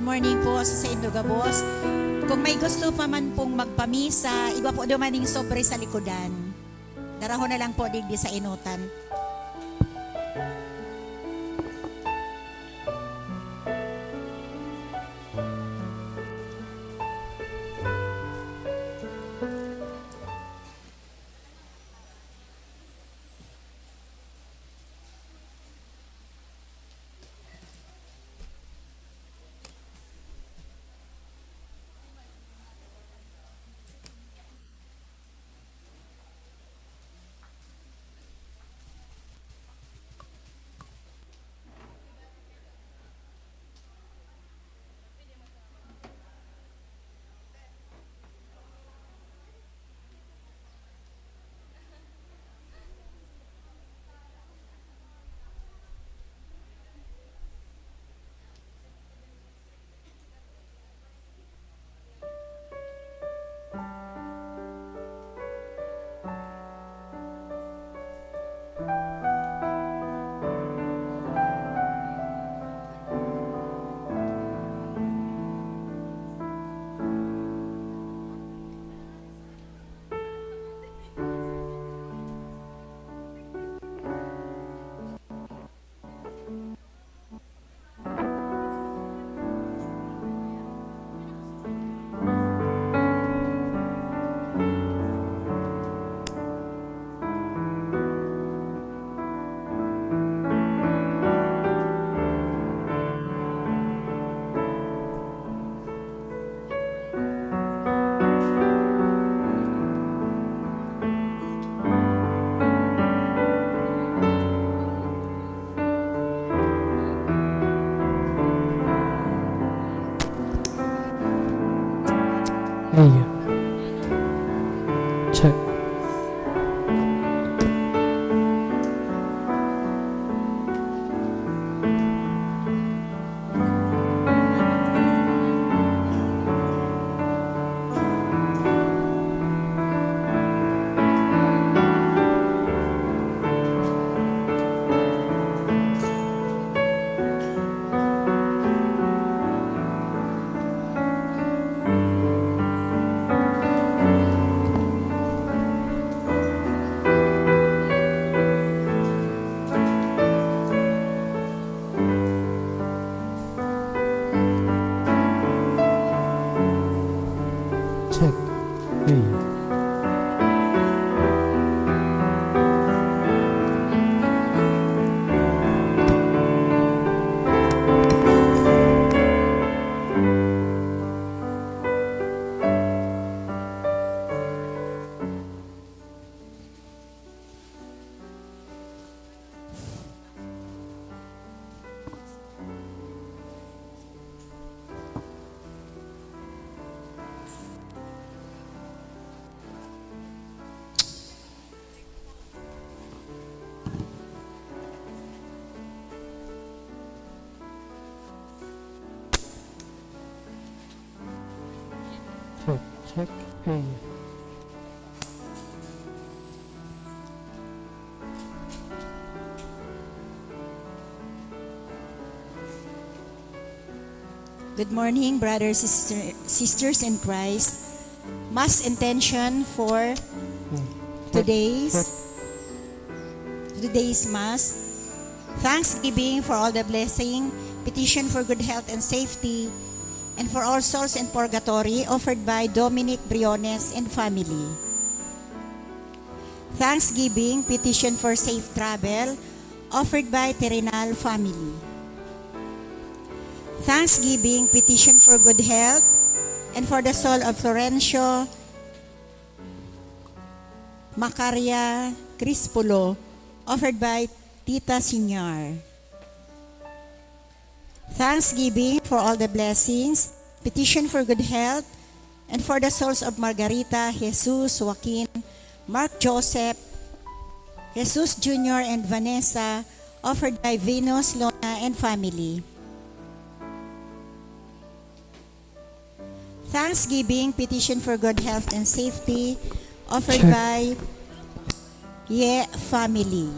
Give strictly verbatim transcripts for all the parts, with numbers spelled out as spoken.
Morning po sa saindo gabos. Kung may gusto pa man pong magpamisa, igwa po duman ning sobre sa likodan. Darahon na lang po digdi sa enotan. Hey. Check. Check. Hey. Check, check. Hey. Good morning, brothers, sister, sisters in Christ. Mass intention for today's, today's Mass. Thanksgiving for all the blessing, petition for good health and safety, and for all souls in purgatory, offered by Dominic Briones and family. Thanksgiving, petition for safe travel, offered by Terrenal family. Thanksgiving, petition for good health, and for the soul of Florencio Macaria Crispulo, offered by Tita Senior. Thanksgiving for all the blessings, petition for good health, and for the souls of Margarita, Jesus, Joaquin, Mark Joseph, Jesus Junior and Vanessa, offered by Venus, Lona, and family. Thanksgiving, petition for good health and safety, offered by Ye family.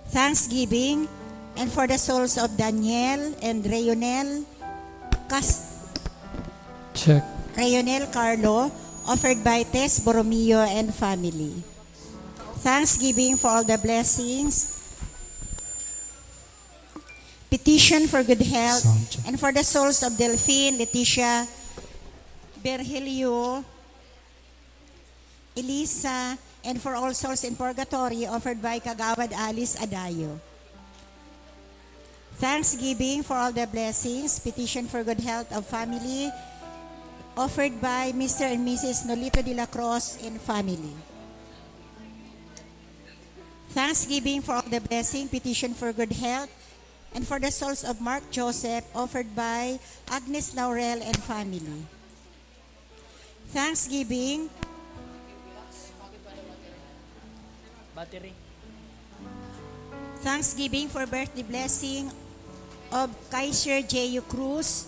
Thanksgiving, and for the souls of Daniel and Reonel, Cas- Check. Rayonel Carlo, offered by Tess Borromeo and family. Thanksgiving for all the blessings. Petition for good health. Sound check. And for the souls of Delphine, Leticia, Virgilio, Elisa, and for all souls in purgatory, offered by Kagawad Alice Adayo. Thanksgiving for all the blessings, petition for good health of family, offered by Mister and Missus Nolito de la Cruz and family. Thanksgiving for all the blessing, petition for good health, and for the souls of Mark Joseph, offered by Agnes Laurel and family. Thanksgiving. Battery. Thanksgiving for birthday blessing of Kaiser J U Cruz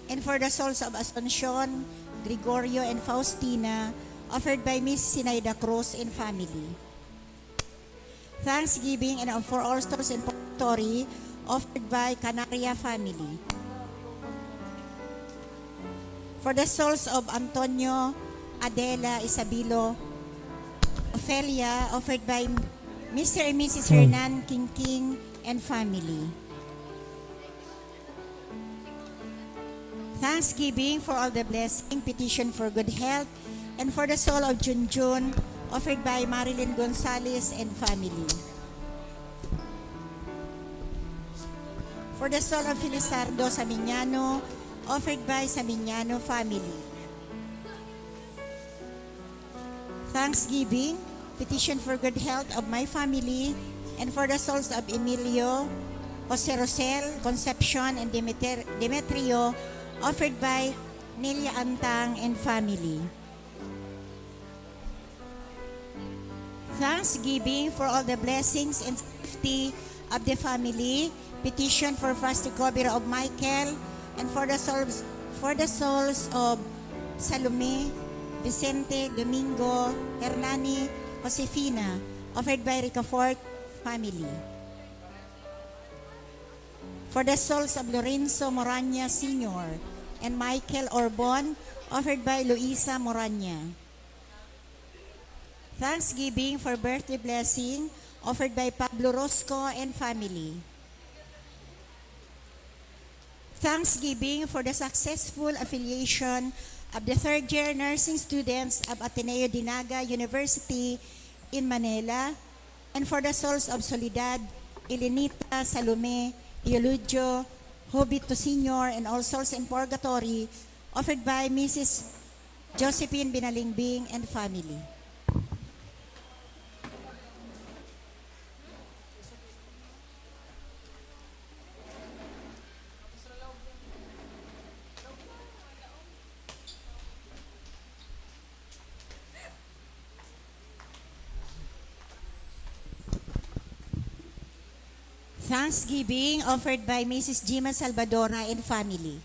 and for the souls of Asuncion, Gregorio, and Faustina, offered by Miss Sinaida Cruz and family. Thanksgiving and for all souls in purgatory, offered by Canaria family. For the souls of Antonio, Adela, Isabelo, Ofelia, offered by Mister and Missus Hmm. Hernan Kingking and family. Thanksgiving for all the blessing, petition for good health, and for the soul of Junjun, offered by Marilyn Gonzalez and family. For the soul of Felizardo Saminiano, offered by Saminiano family. Thanksgiving, petition for good health of my family, and for the souls of Emilio, Jose Rosel, Concepcion, and Demeter-, Demetrio, offered by Nelia Antang and family. Thanksgiving for all the blessings and safety of the family. Petition for fast recovery of Michael and for the souls, for the souls of Salome, Vicente, Domingo, Hernani, Josefina, offered by Ricafort family. For the souls of Lorenzo Moranya Senior and Michael Orbon, offered by Luisa Moranya. Thanksgiving for birthday blessing, offered by Pablo Rosco and family. Thanksgiving for the successful affiliation of the third year nursing students of Ateneo de Naga University in Manila, and for the souls of Soledad, Elenita, Salome, Eulogio, Jovito Senior, and all souls in purgatory, offered by Missus Josephine Binalingbing and family. Thanksgiving offered by Missus Gima Salvadora and family.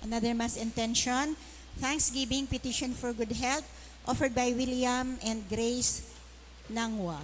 Another mass intention, thanksgiving petition for good health, offered by William and Grace Nangwa.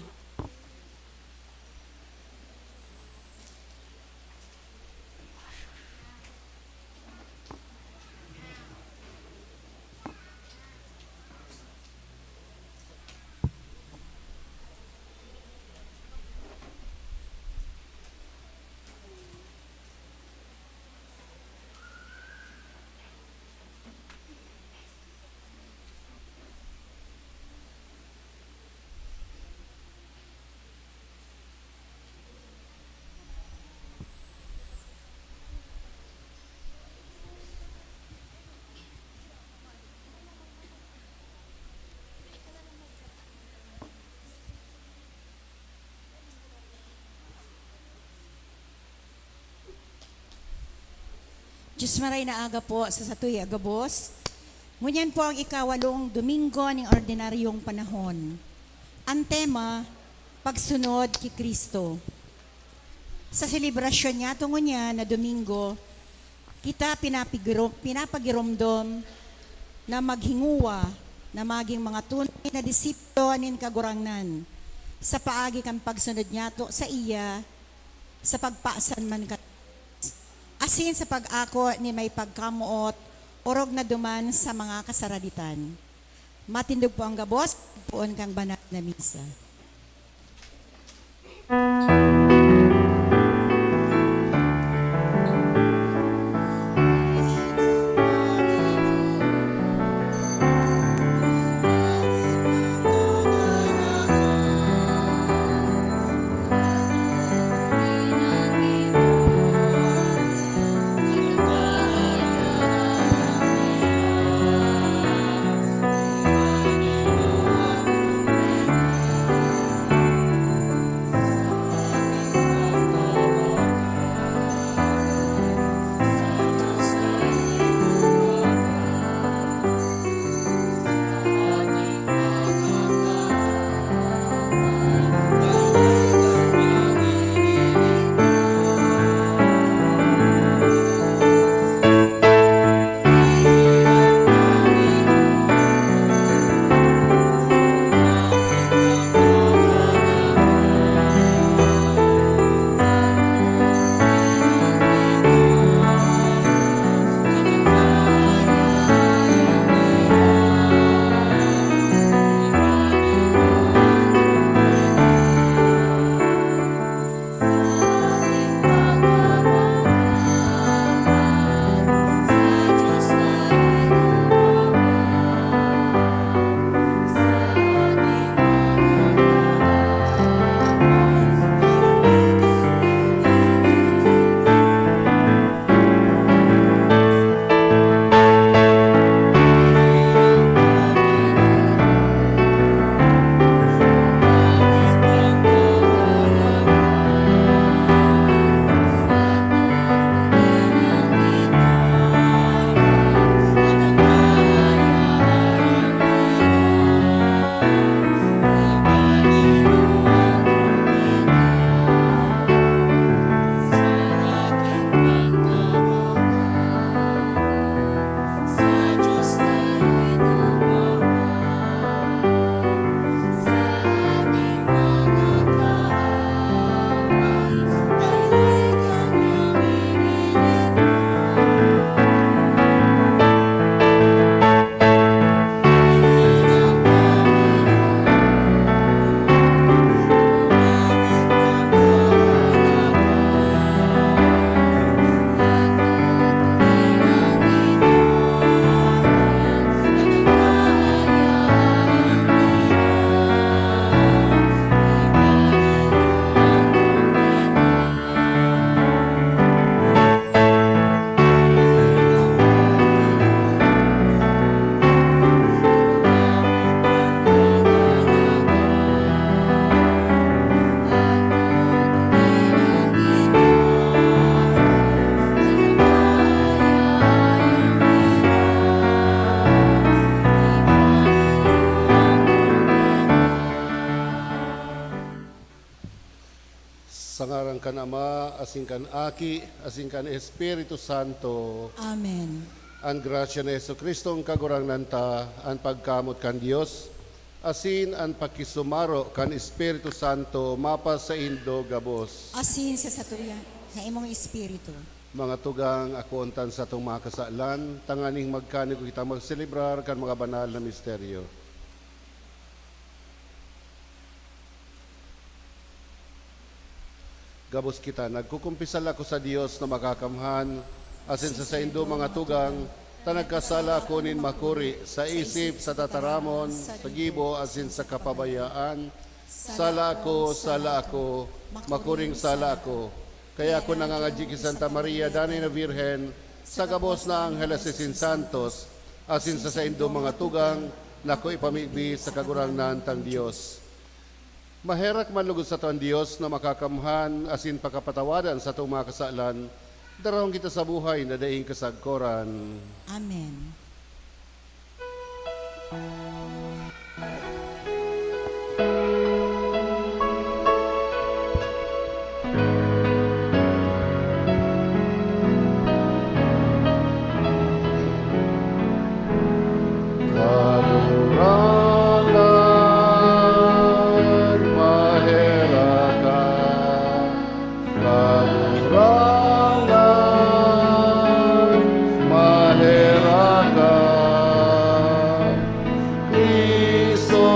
Diyos maray na aga po sa satuya gabos. Ngunyan po ang ikawalong Domingo ning ordinaryong panahon. Ang tema, Pagsunod ki Cristo. Sa selebrasyon niyato ngunyan na Domingo, kita pinapigiro-, pinapagiromdom na maghinguwa na magin mga tunay na disipulo nin Kagurangnan sa paagi kan pagsunod niyato sa iya sa pagpasan man kan asin sa pag-ako ni may pagkamoot orog na duman sa mga kasaraditan. Matindog po ang gabos, poon kang banal na misa. Sa ngaran kan Ama, asin kan Aki, asin kan Espiritu Santo. Amen. An grasya ni Jesu-Cristo, an Kagurangnan ta, an pagkamoot kan Dios, asin an pakisumaro kan Espiritu Santo mapasaindo gabos. Asin sa satuya na imong espiritu. Mga tugang, akoon ta an satong mga kasalan, tanganing magkanigo kita magselebrar kan mga banal na misteryo. Gabos kita, nagkukumpisal ako sa Dios na makakamhan, asin sa saindo mga tugang, ta nagkasala ako nin makuri, sa isip, sa tataramon, sa gibo, asin sa kapabayaan. Sala ako, sala ako, makuring sala ako. Kaya ako nangangadyi ki Santa Maria, danay na Birhen, sa gabos na anghel asin santos, asin sa saindo mga tugang, na ako ipamibi sa Kagurangnan tang Dios. Maherak man logod sato an Dios na makakamhan asin pakapatawadan satong mga kasalan, Darahon kita sa buhay na daing kasagkoran. Amen. Kagurangnan, maherak ka. Kagurangnan, maherak ka. Cristo,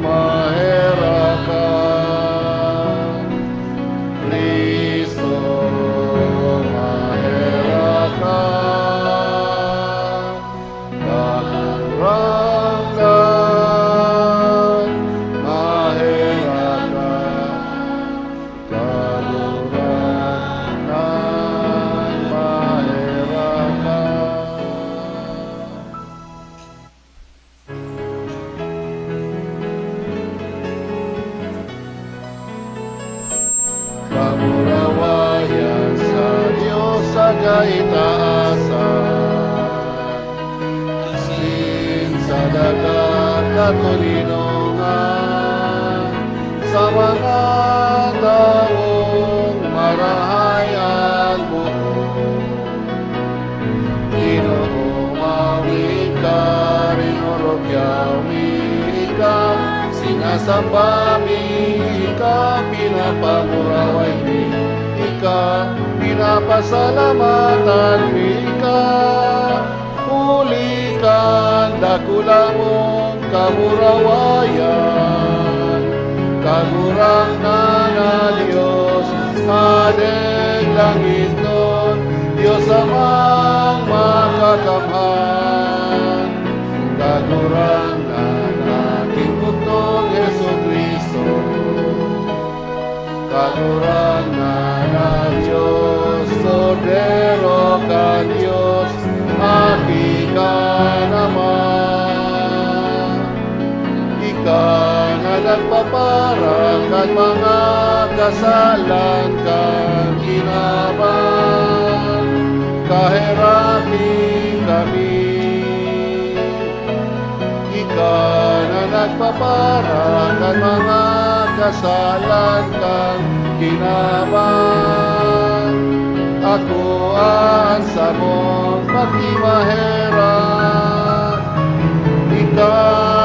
maherak ka. Cristo, maherak ka. Kagurangnan, maherak ka. Kagurangnan, maherak ka. Kamurawayan sa Dios sa kaitaasan, asin sa daga katoninongan, sa mga tawong marahay an buot. Ginoo, mawi ka, rinurugyaw mi ika, sinasamba mi ika, pinapamuraway mi ika, pinapasalamatan mi ika. Huli kan dakula mong kamurawayan, Kagurangnan na Dios, Hadeng langitnon, Dios Amang Makakamhan, Kagurangnan na aking bugtong Jesu-Cristo. Kagurangnan na Dios, Kordero kan Dios, Aki kan Ama. Ika na nagpapara kan mga kasalan kan kinaban, kaheraki kami. Ika na nagpapara kan mga kasalan kan kinaban, akoa an samong pakimaherak. Ika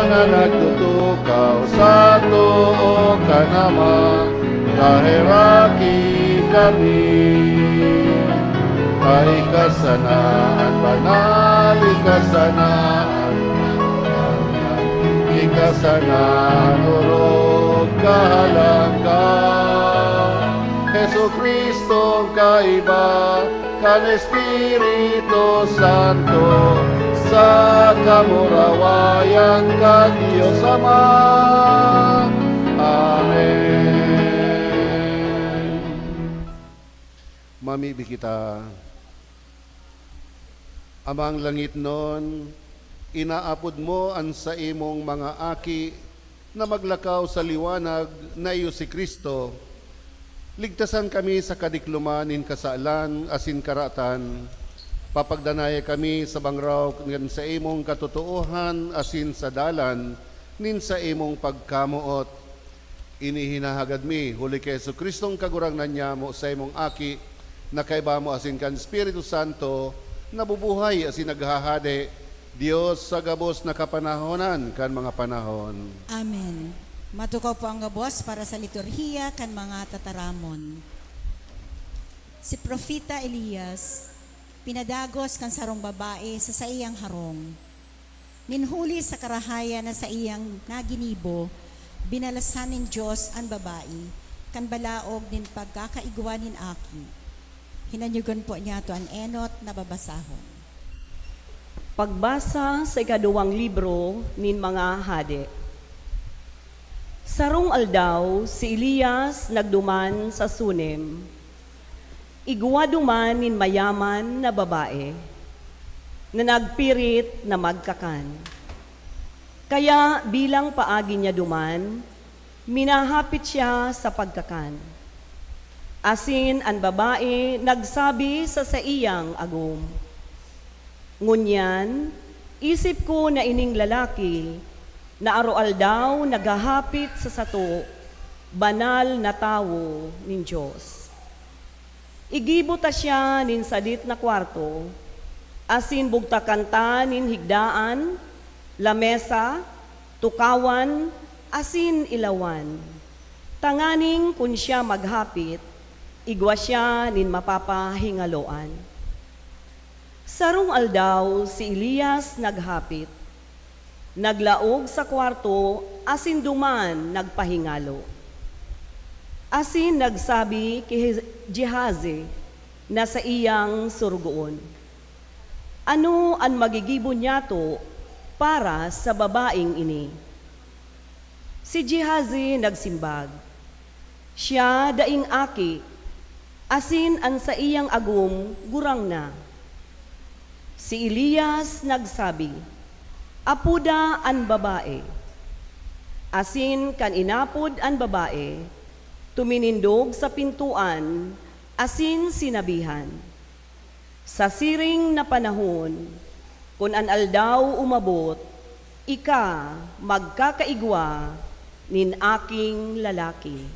na nagtutukaw sa too kan Ama, kaheraki kami. Ika sana an banal, ika sana an katorangan, ika sana an orog kahalangkahan. Jesu-Cristong kaiba kan Espiritu Santo, sa kamurawayan kan Dios Ama. Amen. Mamibi kita. Amang langitnon, inaapod mo an saimong mga aki na maglakaw sa liwanag na iyo si Cristo. Ligtasan kami sa kadikloman nin kasalan asin karatan. Papagdanaya kami sa bangraw kan saimong katotoohan asin sa dalan nin saimong pagkamoot. Ini hinahagad mi, huli ki Jesu-Cristong Kagurangnan nyamo, saimong Aki, na kaiba mo asin kan Espiritu Santo, nabubuhay asin naghahade, Dios sa gabos na kapanahonan kan mga panahon. Amen. Matukaw po ang gabos para sa liturhiya kan mga tataramon. Si Propeta Elias pinadagos kan sarong babae sa saiyang harong. Nin huli sa karahayan na saiyang naginibo, binalasan nin Dios an babae kan balaog nin pagkakaigwa nin aki. Hinanyugon po niyato an enot na babasahon. Pagbasa sa ikaduwang libro nin mga Hade. Sarong aldaw, si Elias nagduman sa Sunem. Igwa duman nin mayaman na babae na nagpirit na magkakan. Kaya bilang paagi niya duman, minahapit siya sa pagkakan. Asin an babae nagsabi sa saiyang agom, "Ngunyan, isip ko na ining lalaki na aroaldaw naghahapit sa sato, banal na tawo nin Dios. Igibo ta siya nin sadit na kwarto, asin bugtakan ta nin higdaan, lamesa, tukawan, asin ilawan, tanganing kun siya maghapit, igwa siya nin mapapahingaloan." Sarong aldaw, si Elias naghapit, naglaog sa kwarto asin duman nagpahingalo. Asin nagsabi ki Gehazi na saiyang sorogoon, "Ano an magigibo niyato para sa babaeng ini?" Si Gehazi nagsimbag, "Siya daing aki, asin an saiyang agom gurang na." Si Elias nagsabi, "Apoda an babae." Asin kan inapod an babae, tuminindog sa pintoan asin sinabihan, "Sa siring na panahon, kun an aldaw umabot, ika magkakaigwa nin aking lalaki."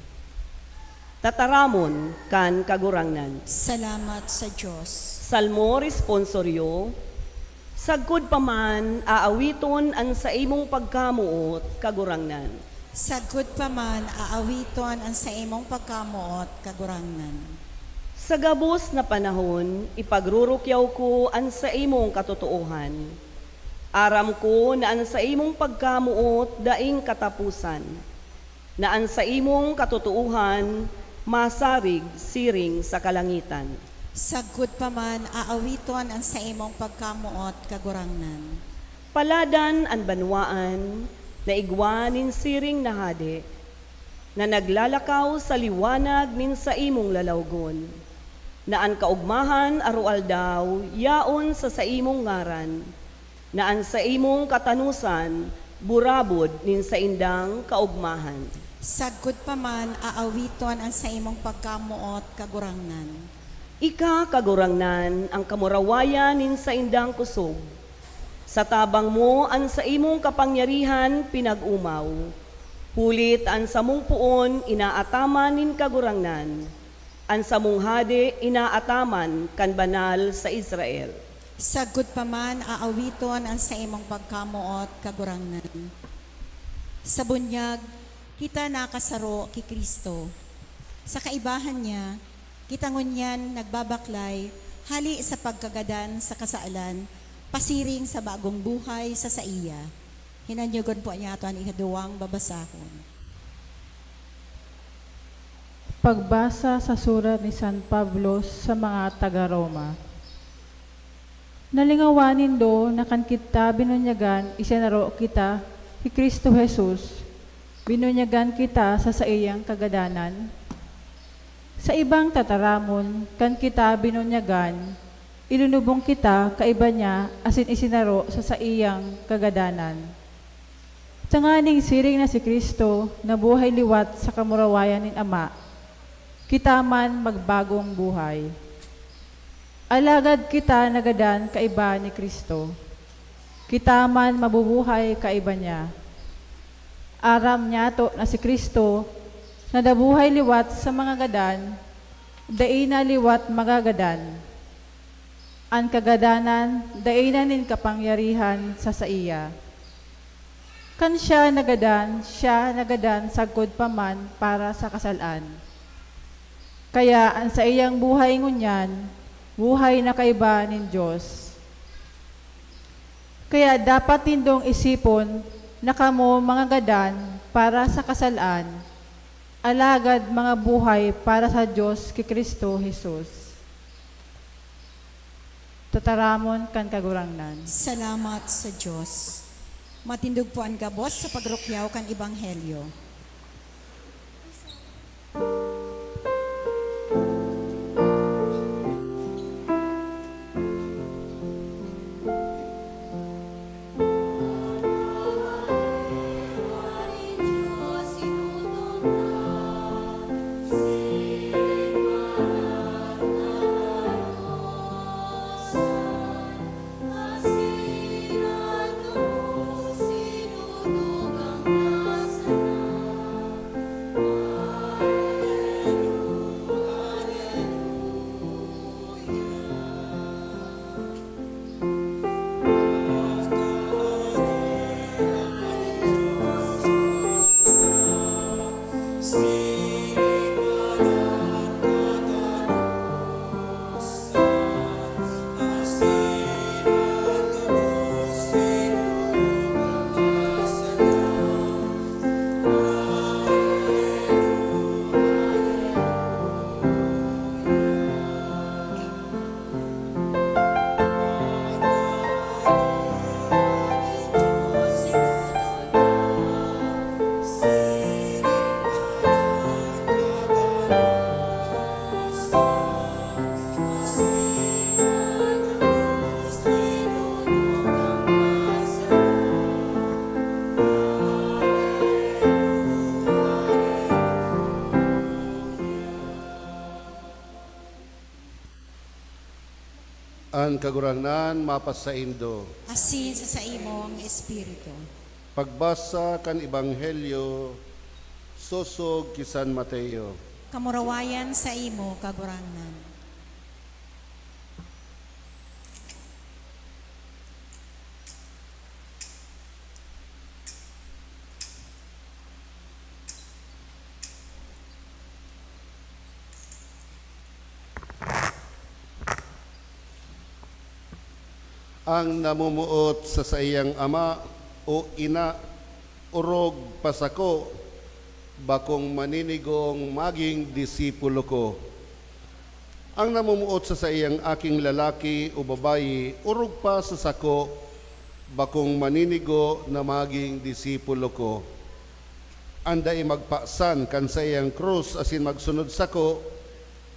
Tataramon kan Kagurangnan. Salamat sa Dios. Salmo Responsorio. Sagkod pa man, aawiton an saimong pagkamoot, Kagurangnan. Sagkod pa man, aawiton an saimong pagkamoot, Kagurangnan. Sa gabos na panahon, ipagrurukyaw ko an saimong katotoohan. Aram ko na an saimong pagkamoot daing kataposan, na an saimong katotoohan masarig siring sa kalangitan. Sagkod pa man, aawiton an saimong pagkamoot, Kagurangnan. Paladan an banwaan na igwa nin siring na hade, na naglalakaw sa liwanag nin saimong lalawgon, na an kaogmahan aroaldaw yaon sa saimong ngaran, na an saimong katanosan burabod nin saindang kaogmahan. Sagkod pa man, aawiton an saimong pagkamoot, Kagurangnan. Ika, Kagurangnan, an kamurawayan nin saindang kosog. Sa tabang mo an saimong kapangyarihan pinag-omaw, huli ta an samong poon inaataman nin Kagurangnan, an samong hade inaataman kan Banal sa Israel. Sagkod pa man, aawiton an saimong pagkamoot, Kagurangnan. Sa bunyag, kita nakasaro ki Cristo. Sa kaibahan niya, kita ngunyan nagbabaklay hali sa pagkagadan sa kasalan, pasiring sa bagong buhay sa saiya. Hinanyogon po niyato an ikaduwang babasahon. Pagbasa sa surat ni San Pablo sa mga taga Roma. Nalingawan nindo na kan kita binunyagan, isinaro kita ki Cristo Jesus, binunyagan kita sa saiyang kagadanan? Sa ibang tataramon, kan kita binunyagan, ilunubong kita kaiba niya asin isinaro sa saiyang kagadanan, tanganing siring na si Cristo nabuhay liwat sa kamurawayan nin Ama, kita man magbagong buhay. Alagad kita nagadan kaiba ni Cristo, kita man mabubuhay kaiba niya. Aram niyato na si Cristo, na nabuhay liwat sa mga gadan, dai na liwat magagadan. An kagadanan dai na nin kapangyarihan sa saiya. Kan siya nagadan, siya nagadan sagkod pa man para sa kasalan. Kaya an saiyang buhay ngunyan, buhay na kaiba nin Dios. Kaya dapat nindong isipon na kamo mga gadan para sa kasalan, alagad mga buhay para sa Dios ki Cristo Jesus. Tataramon kan Kagurangnan. Salamat sa Dios. Matindog po an gabos sa pagrukyaw kan Ebanghelyo. Kagurangnan mapasaindo. Asin sa saimong espiritu. Pagbasa kan Ebanghelyo sosog ki San Mateo. Kamurawayan saimo, Kagurangnan. An namomoot sa saiyang ama o ina orog pa sako, bakong maninigong magin disipulo ko. An namomoot sa saiyang aking lalaki o babayi orog pa sa sako, bakong maninigo na magin disipulo ko. An dai magpasan kan saiyang krus asin magsunod sako,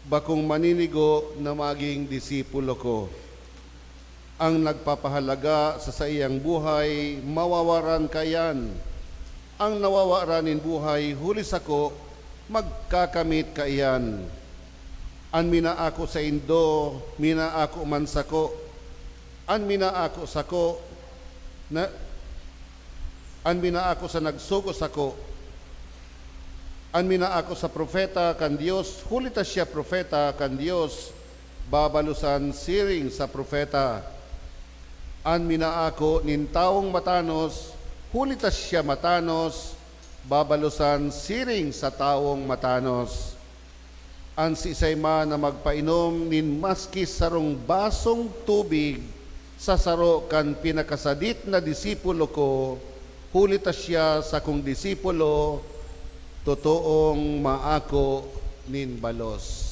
bakong maninigo na magin disipulo ko. An nagpapahalaga sa saiyang buhay, mawawaran kaiyan. An nawawaran nin buhay huli sako, magkakamit kaiyan. An minaako saindo, minaako man sako. An minaako sako, na, an minaako sa nagsugo sako. An minaako sa propeta kan Dios, huli ta siya propeta kan Dios, babalosan siring sa propeta. An minaako nin tawong matanos, huli ta siya matanos, babalosan siring sa tawong matanos. An siisay man na magpainom nin maski sarong basong tubig sa saro kan pinakasadit na disipulo ko, huli ta siya sakong disipulo, totoong maako nin balos.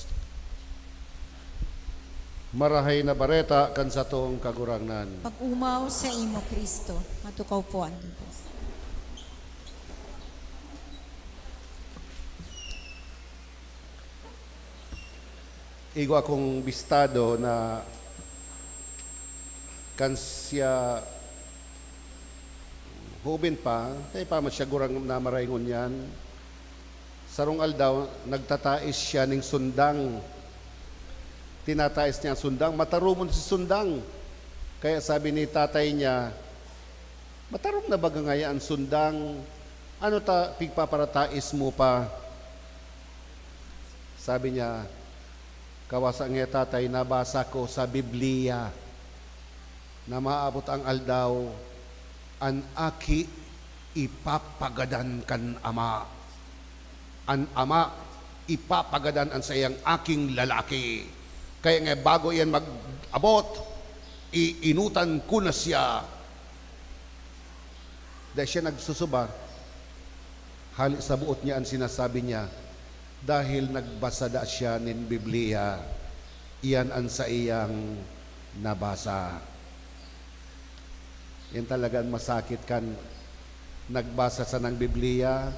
Marahay na Bareta kan satong Kagurangnan. Pag-omaw saimo, Cristo. Matukaw po an Dios. Igwa kong bistado na kan siya hoben pa, dai pa man siya gurang na maray ngunyan. Sarong aldaw, nagtatais siya ning sundang. Tinatais niya an sundang, matarumon si sundang. Kaya sabi ni tatay niya, "Matarom na baga ngaya an sundang? Ano ta pigpaparatais mo pa?" Sabi niya, "Kawasa nga, tatay, nabasa ko sa Biblia na maabot ang aldaw, an aki ipapagadan kan ama. An ama ipapagadan an saiyang aking lalaki. Kaya nga, bago iyan mag-abot, iinutan ko na siya." Dai siya nagsusuba, hali sa boot niya an sinasabi niya, dahil nagbasa daa siya nin Biblia. Iyan an saiyang nabasa. Yan talaga an masakit kan nagbasa sanang Biblia,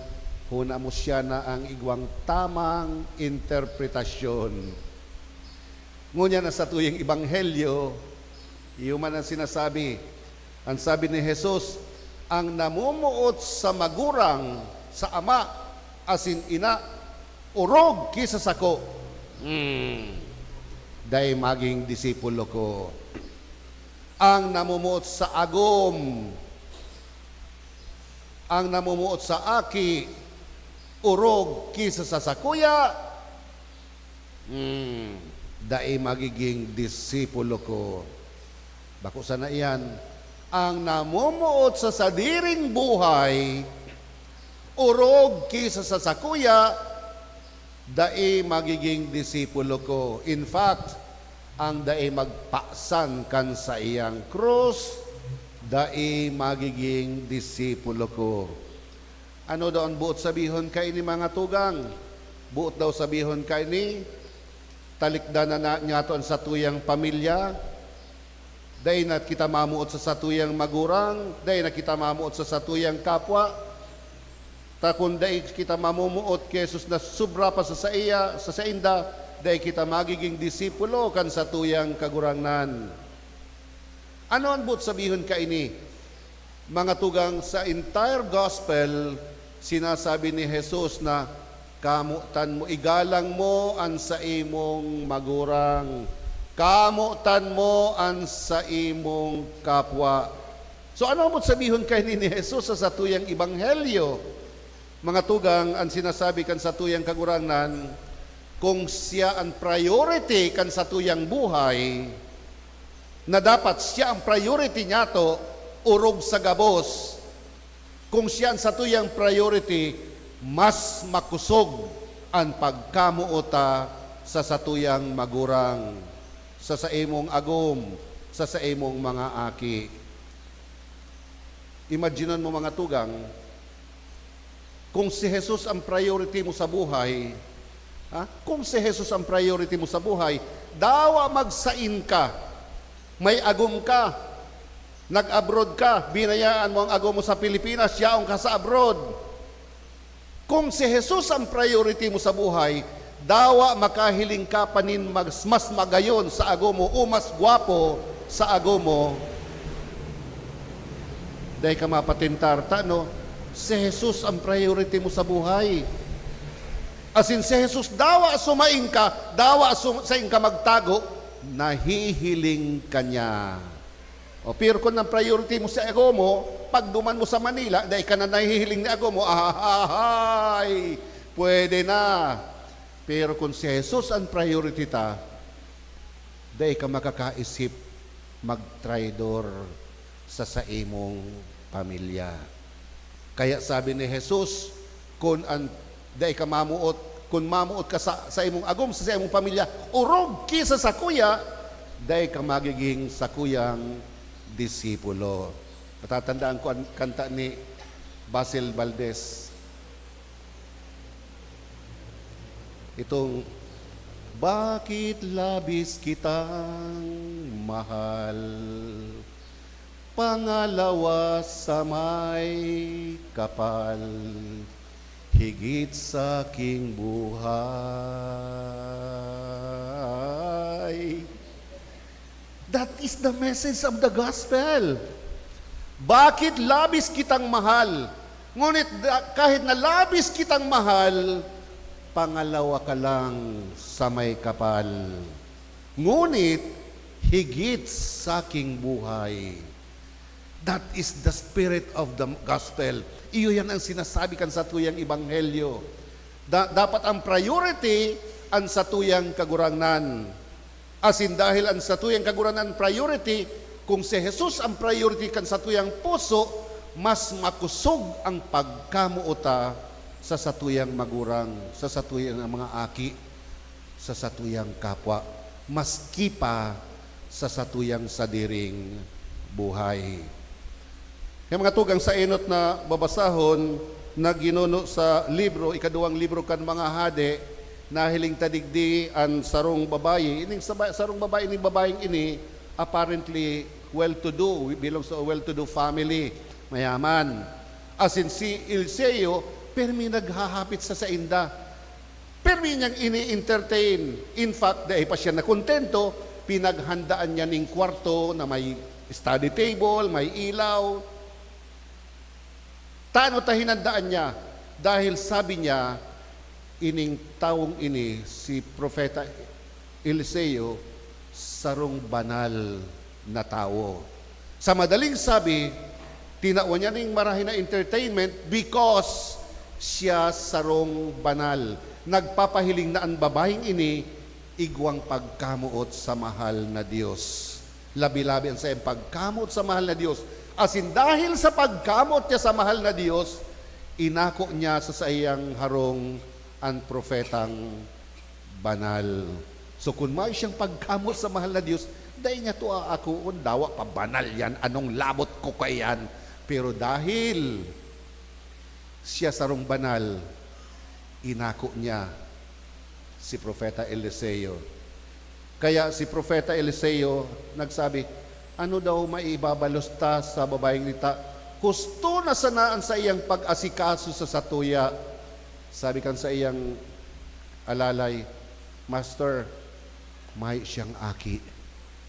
hona mo siya na ang igwang tamang interpretasyon. Ngunyan, an satuyang ebanghelyo, iyo man an sinasabi. An sabi ni Jesus, "Ang namomoot sa magurang, sa ama asin ina, orog ki sa sako, hmm, dai magin disipulo ko. Ang namomoot sa agom, ang namomoot sa aki, orog ki sa sasakuya, hmm, dai magiging disipulo ko." Bako sana iyan, "Ang namomoot sa sadiring buhay, orog ki sa sasakuya, dai magiging disipulo ko. In fact, ang dai magpasan kan saiyang krus, dai magiging disipulo ko." Ano daw an boot sabihon kaini, mga tugang? Boot daw sabihon kaini, talikdan na, na niyato an satuyang pamilya, dai na kita mamoot sa satuyang magurang, dai na kita mamoot sa satuyang kapwa. Ta kun dai kita mamomoot ki Jesus na sobra pa sa saiya, sa sainda, dai kita magiging disipulo kan satuyang Kagurangnan. Ano an boot sabihon kaini? Mga tugang, sa entire gospel, sinasabi ni Jesus na, "Kamotan mo, igalang mo an saimong magurang." Kamotan mo an saimong kapwa. So, ano man sabihon kaini ni Jesus sa satuyang ebanghelyo? Mga tugang, an sinasabi kan satuyang Kagurangnan, kung siya an priority kan satuyang buhay, na dapat siya an priority niyato, orog sa gabos, kung siya an satuyang priority, mas makosog an pagkamoot ta sa satuyang magurang, sa saimong agom, sa saimong mga aki. Imaginan mo, mga tugang, kung si Jesus an priority mo sa buhay, ha? Kung si Jesus an priority mo sa buhay, dawa magsain ka, may agom ka, nag-abroad ka, binayaan mo an agom mo sa Pilipinas, yaon ka sa abroad. Kung si Jesus an priority mo sa buhay, dawa makahiling ka pa nin mas, mas magayon sa agom mo o mas gwapo sa agom mo. Dai ka mapatentar, tano, si Jesus an priority mo sa buhay. Asin si Jesus, dawa sumain ka, dawa su-, sain ka magtago, nahihiling ka niya. O, pero kun ang priority mo sa agom mo, pagduman mo sa Manila, dai ka na nahihiling ni agom mo, ahahay, pwede na. Pero kun si Jesus an priority ta, dai ka makakaisip magtraidor sa saimong pamilya. Kaya sabi ni Jesus, "Kun an, dai ka mamuot, kun mamuot ka sa, sa imong agom, sa, sa imong pamilya, orog ki sa sakuya, dai ka magiging sakuyang disipulo." Natatandaan ko an kanta ni Basil Valdez. Itong, "Bakit labis kitang mahal, pangalawa sa may kapal, higit sa aking buhay." That is the message of the gospel. Bakit labis kitang mahal? Ngunit da-, kahit na labis kitang mahal, pangalawa ka lang sa may kapal. Ngunit higit sa aking buhay. That is the spirit of the gospel. Iyo yan ang sinasabi kan satuyang ebanghelyo. Da-, dapat ang priority an satuyang Kagurangnan. Asin dahil an satuyang Kagurangnan priority, kung si Jesus an priority kan satuyang puso, mas makosog ang pagkamoot ta sa satuyang magurang, sa satuyang mga aki, sa satuyang kapwa, maski pa sa satuyang sadiring buhay. Kaya mga tugang, sa enot na babasahon na ginuno sa libro, ikaduwang libro kan mga hade, nahiling ta digdi an sarong babayi. Ining saba-, sarong babayi, ining babayeng ini, apparently well-to-do, belongs to a well-to-do family, mayaman. Asin si Eliseo, pirmi naghahapit sa sainda. Pirmi niyang ini-entertain. In fact, dai pa siya nakontento, pinaghandaan niya nin kwarto na may study table, may ilaw. Tano ta hinandaan niya? Dahil sabi niya, "Ining tawong ini, si Propeta Eliseo, sarong banal na tawo." Sa madaling sabi, tinawan niya ning marahay na entertainment because siya sarong banal. Nagpapahiling na an babayeng ini igwang pagkamoot sa mahal na Dios. Labi-labi an saiyang pagkamoot sa mahal na Dios. Asin dahil sa pagkamoot niya sa mahal na Dios, inako niya sa saiyang harong an propetang banal. So, kun mayo siyang pagkamoot sa mahal na Dios, dai niya to aakoon, "Dawa pa banal yan, anong labot ko kaiyan?" Pero dahil siya sarong banal, inako niya si Propeta Eliseo. Kaya si Propeta Eliseo nagsabi, "Ano daw maibabalos ta sa babayeng ita? Husto na sana an saiyang pag-asikaso sa satuya." Sabi kan saiyang alalay, "Master, mayo siyang aki."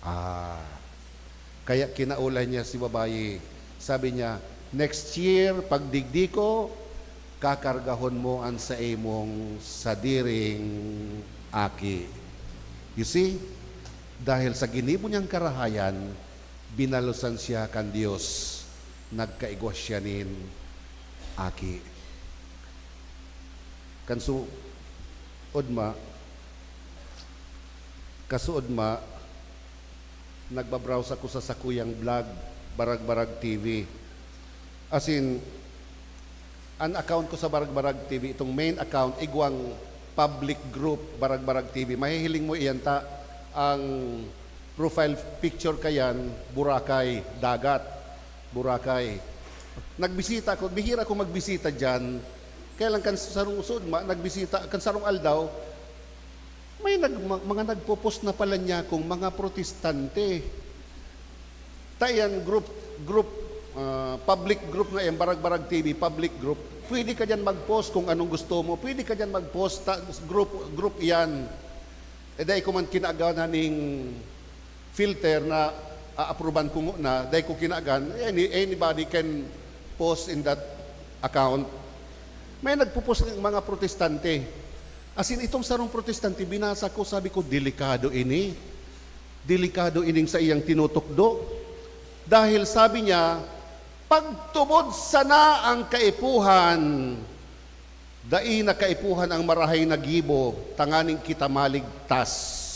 Ah. Kaya kinaulay niya si babayi. Sabi niya, "Next year, pagdigdi ko, kakargahon mo an saimong sadiring aki." You see? Dahil sa ginibo niyang karahayan, binalusan siya kan Dios, nagkaigwa siya nin aki. Kan suod ma, kasuod ma, nagbabrowse ako sa sakuyang blog, Baragbarag T V. As in, an account ko sa Baragbarag T V, itong main account, igwang public group, Baragbarag T V. Mahihiling mo iyan ta, ang profile picture kayan, Boracay, dagat, Boracay. Nagbisita ako, bihira ako magbisita diyan. Kaya lang kan sarong usod ma, nagbisita, kan sarong aldaw, may nag-, ma-, mga nagpo-post na pala niya kung mga protestante. Ta iyan group, group, ah, public group na iyan, Baragbarag T V, public group. Pwede ka diyan mag-post kung anong gusto mo. Pwede ka diyan mag-post, ta, group, group iyan. Eh, dai ko man kinaagan ning filter na aapruban ko ngona, dai ko kinaagan. Any, anybody can post in that account. May nagpo-post ng mga protestante. As in, itong sarong protestante, binasa ko, sabi ko, "Delikado ini." Delikado ining saiyang tinutukdo. Dahil sabi niya, "Pagtubod sana ang kaipuhan, dai na kaipuhan ang marahay na gibo, tanganing kita maligtas."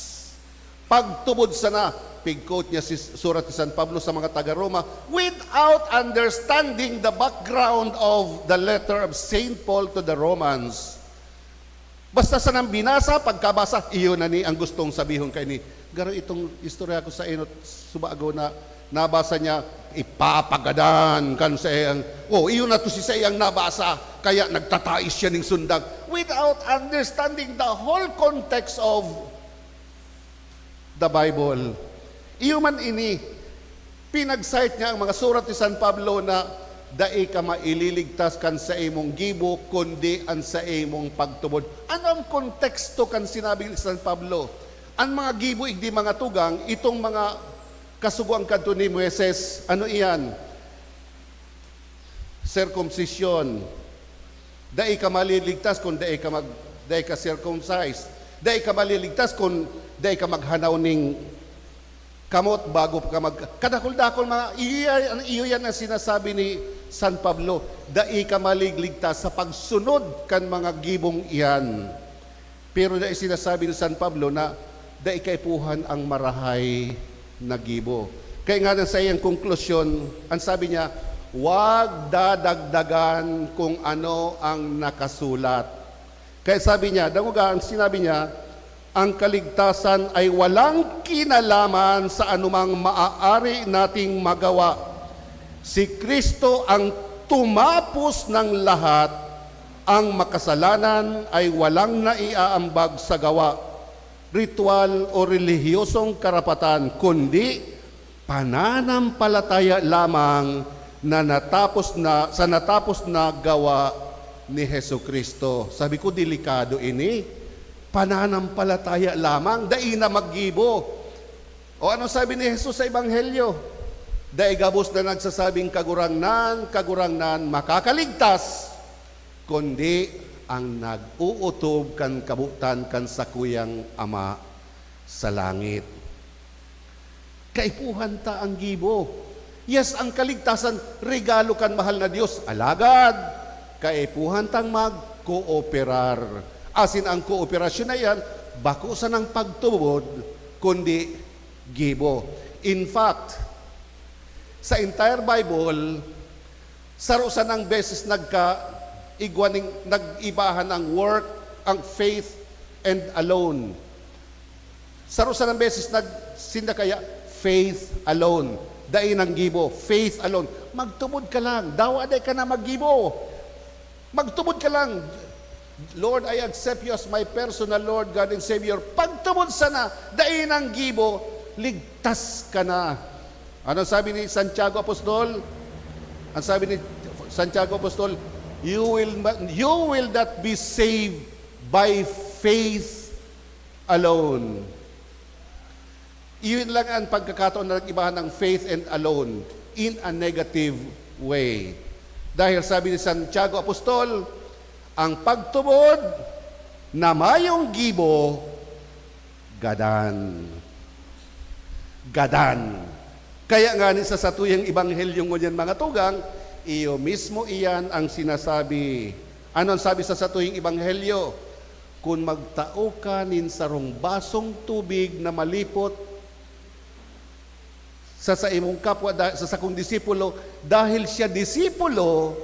Pagtubod sana, pig-quote niya si surat ni San Pablo sa mga taga-Roma, without understanding the background of the letter of Saint Paul to the Romans. Basta sanang binasa, pagkabasa, iyo na ni ang gustong sabihon kaini. Garo itong istorya ko sa inot subago na nabasa niya, ipapagadan kan saiyang, oh, iyo na to si saiyang nabasa, kaya nagtatais siya ning sundag without understanding the whole context of the Bible. Iyo man ini, pinag-cite niya ang mga surat ni San Pablo na, "Dai ka maililigtas kan saimong gibo, kundi an saimong pagtubod." Ano ang konteksto kan sinabi ni San Pablo? An mga gibo, igdi mga tugang, itong mga kasugoan kadto ni Moises, ano iyan? Circumcision. Dai ka maliligtas kun dai ka mag-, dai ka circumcised. Dai ka maliligtas kun dai ka maghanaw ning kamot bago ka mag-, kadakul-dakul mga, iyo yan, iyo yan ang sinasabi ni San Pablo, "Dai ka maliligtas sa pagsunod kan mga gibong iyan." Pero dai sinasabi ni San Pablo na dai kaipuhan ang marahay na gibo. Kaya nga, sa iyang konklusyon, ang sabi niya, "Wag dadagdagan kung ano ang nakasulat." Kaya sabi niya, dangoga ang sinabi niya, "Ang kaligtasan ay walang kinalaman sa anumang maaari nating magawa. Si Cristo ang tumapos ng lahat. Ang makasalanan ay walang naiaambag sa gawa, ritual o relihiyosong karapatan, kundi pananampalataya lamang na natapos na, sa natapos na gawa ni Jesu-Cristo." Sabi ko, delikado ini. Pananampalataya lamang, dai na maggibo. O ano sabi ni Jesus sa Ebanghelyo? Dai gabos na nagsasabing, "Kagurangnan, Kagurangnan," makakaligtas, kundi ang nag-ootob kan kabotan kan sakuyang Ama sa langit. Kaipuhan ta ang gibo. Yes, ang kaligtasan, regalo kan mahal na Dios. Alagad, kaipuhan tang magkooperar. Asin ang kooperasyon na iyan, bako sanang pagtubod, kundi gibo. In fact, sa entire Bible, saro sanang beses nagka-, igwa ning, nag-ibahan ang work, ang faith, and alone. Saro sanang beses nag-, sinda kaya, "Faith alone." Dai nang gibo, faith alone. Magtubod ka lang, dawa dai ka na maggibo. Magtubod ka lang, "Lord, I accept you as my personal Lord, God, and Savior." Pagtubod sana, dai nang gibo, ligtas ka na. Ano sabi ni Santiago Apostol? Ang sabi ni Santiago Apostol, "You will ma-, you will not be saved by faith alone." Iyon lang ang pagkakataon na nag-ibahan ng faith and alone in a negative way. Dahil sabi ni Santiago Apostol, "Ang pagtubod na mayong gibo, gadan." gadan. Kaya ngani sa satuyang ebanghelyo ngunyan, mga tugang, iyo mismo iyan ang sinasabi. Ano ang sabi sa satuyang ebanghelyo? "Kun magtao ka nin sarong basong tubig na malipot sa saimong kapwa, da-, sa sakong disipulo, dahil siya disipulo,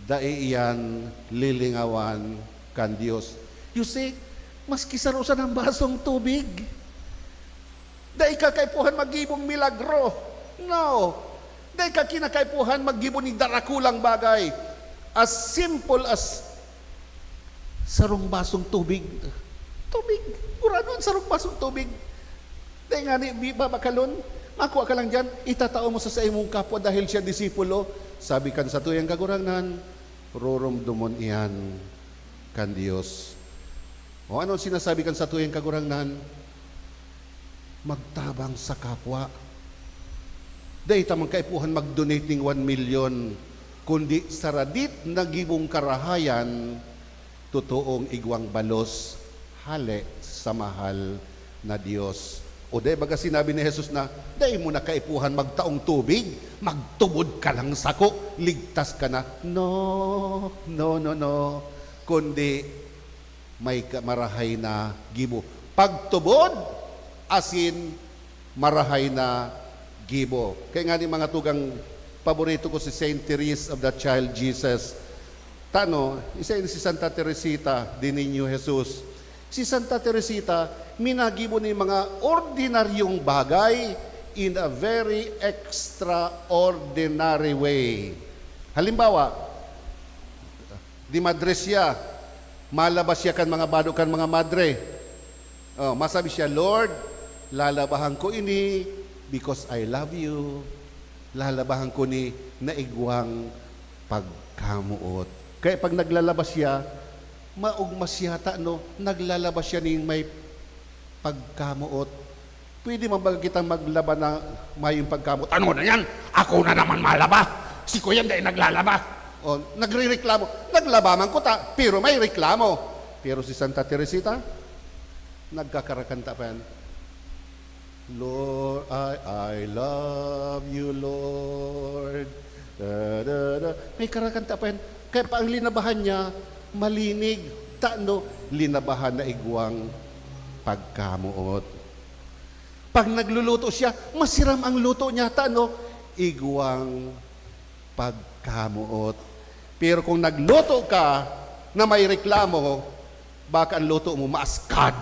dai iyan lilingawan kan Dios." You see, maski saro sanang basong tubig, dai ka kaipuhan maggibong milagro. No. Dai ka kinakaipuhan maggibo nin darakulang bagay. As simple as sarong basong tubig. Tubig. Gurano an sarong basong tubig? Dai ngani bi-, babakalon? Makua ka lang diyan, itatao mo sa saimong kapwa dahil siya disipulo. Sabi kan satuyang Kagurangnan, roromdomon iyan kan Dios. O ano an sinasabi kan satuyang Kagurangnan? Magtabang sa kapwa. Dai ta man kaipuhan mag-donate ning one million, kundi sa radit na gibong karahayan, totoong igwang balos hale sa mahal na Dios. O dai baga sinabi ni Jesus na, "Dai mo na kaipuhan magtaong tubig, magtubod ka lang sako, ligtas ka na." No, no, no, no. Kundi may ka-, marahay na gibo. Pagtubod asin marahay na gibo. Kaya nga ni mga tugang, paborito ko si Saint Therese of the Child Jesus. Tano, isa ini si Santa Teresita de Niño Jesus. Si Santa Teresita, minagibo ni mga ordinaryong bagay in a very extraordinary way. Halimbawa, di madre siya, malaba siya kan mga bado kan mga madre. Oh, masabi siya, "Lord, lalabahan ko ini because I love you." Lalabahan ko ni na igwang pagkamoot. Kaya pag naglalaba siya, maogma siya, ta-, no? Naglalaba siya nin may pagkamoot. Pwede man ba kitang maglaba na mayong pagkamoot? "Ano na yan? Ako na naman malaba. Si Kuya dai naglalaba." O, nagrereklamo. Naglaba man kuta, pero may reklamo. Pero si Santa Teresita, nagkakarakanta pa yan. "Lord, I, I love you, Lord." Da, da, da. May karakanta pa yan. Kaya pa ang linabahan niya, malinig. Tano, linabahan na igwang pagkamoot. Pag nagluluto siya, masiram ang luto niya. Tano, igwang pagkamoot. Pero kung nagluto ka na may reklamo, baka ang luto mo maaskad.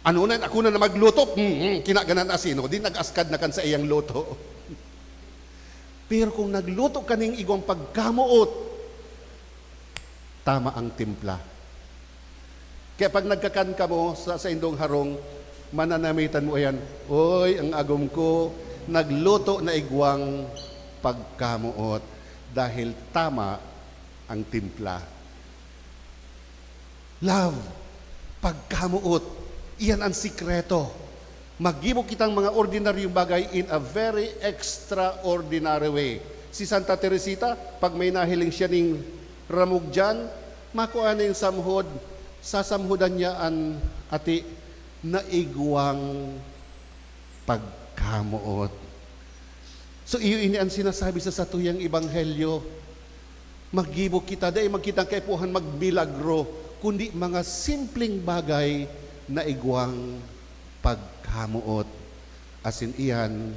"Ano na, ako na na magluto, mm, mm, kinaganan asin, o, di nag-askad na kan sa iyang luto." Pero kung nagluto ka ning igwang pagkamoot, tama ang timpla. Kaya pag nagkakan kamo sa saindong harong, mananamitan mo iyan, "Oy, ang agom ko, nagluto na igwang pagkamoot," dahil tama ang timpla. Love, pagkamoot, iyan ang sikreto. Maggibo kitang mga ordinaryong bagay in a very extraordinary way. Si Santa Teresita, pag may nahiling siya ning ramog diyan, makua nin samhod, sasamhodan niya an ati na igwang pagkamoot. So, iyo ini an sinasabi sa satuyang ebanghelyo. Maggibo kita, dai man kitang kaipuhan magmilagro, kundi mga simpleng bagay na igwang pagkamoot. Asin iyan,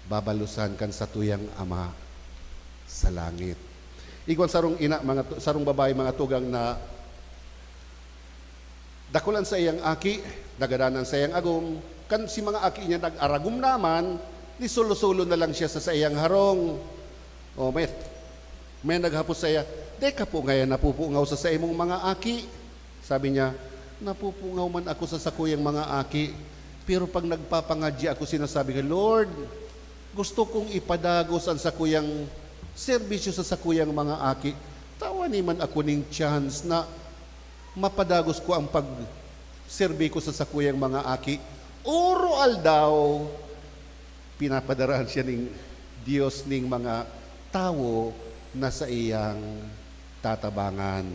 babalosan kan satuyang Ama sa langit. Igwang sarong ina, mga tu-, sarong babae, mga tugang, na dakul an saiyang aki, nagadan an saiyang agom. Kan si mga aki niya nag-aragom naman, di solo-solo na lang siya sa saiyang harong. O, may, may naghapot saiya, "Dai ka po ngayan napupungaw sa saimong mga aki?" Sabi niya, "Napupungaw man ako sa sakuyang mga aki, pero pag nagpapangadyi ako, sinasabi ko, 'Lord, gusto kong ipadagos an sakuyang serbisyo sa sakuyang mga aki. Tawan man ako ning chance na mapadagos ko an pagserbi ko sa sakuyang mga aki.'" Oro-aldaw, pinapadaraan siya ning Dios ning mga tawo na saiyang tatabangan.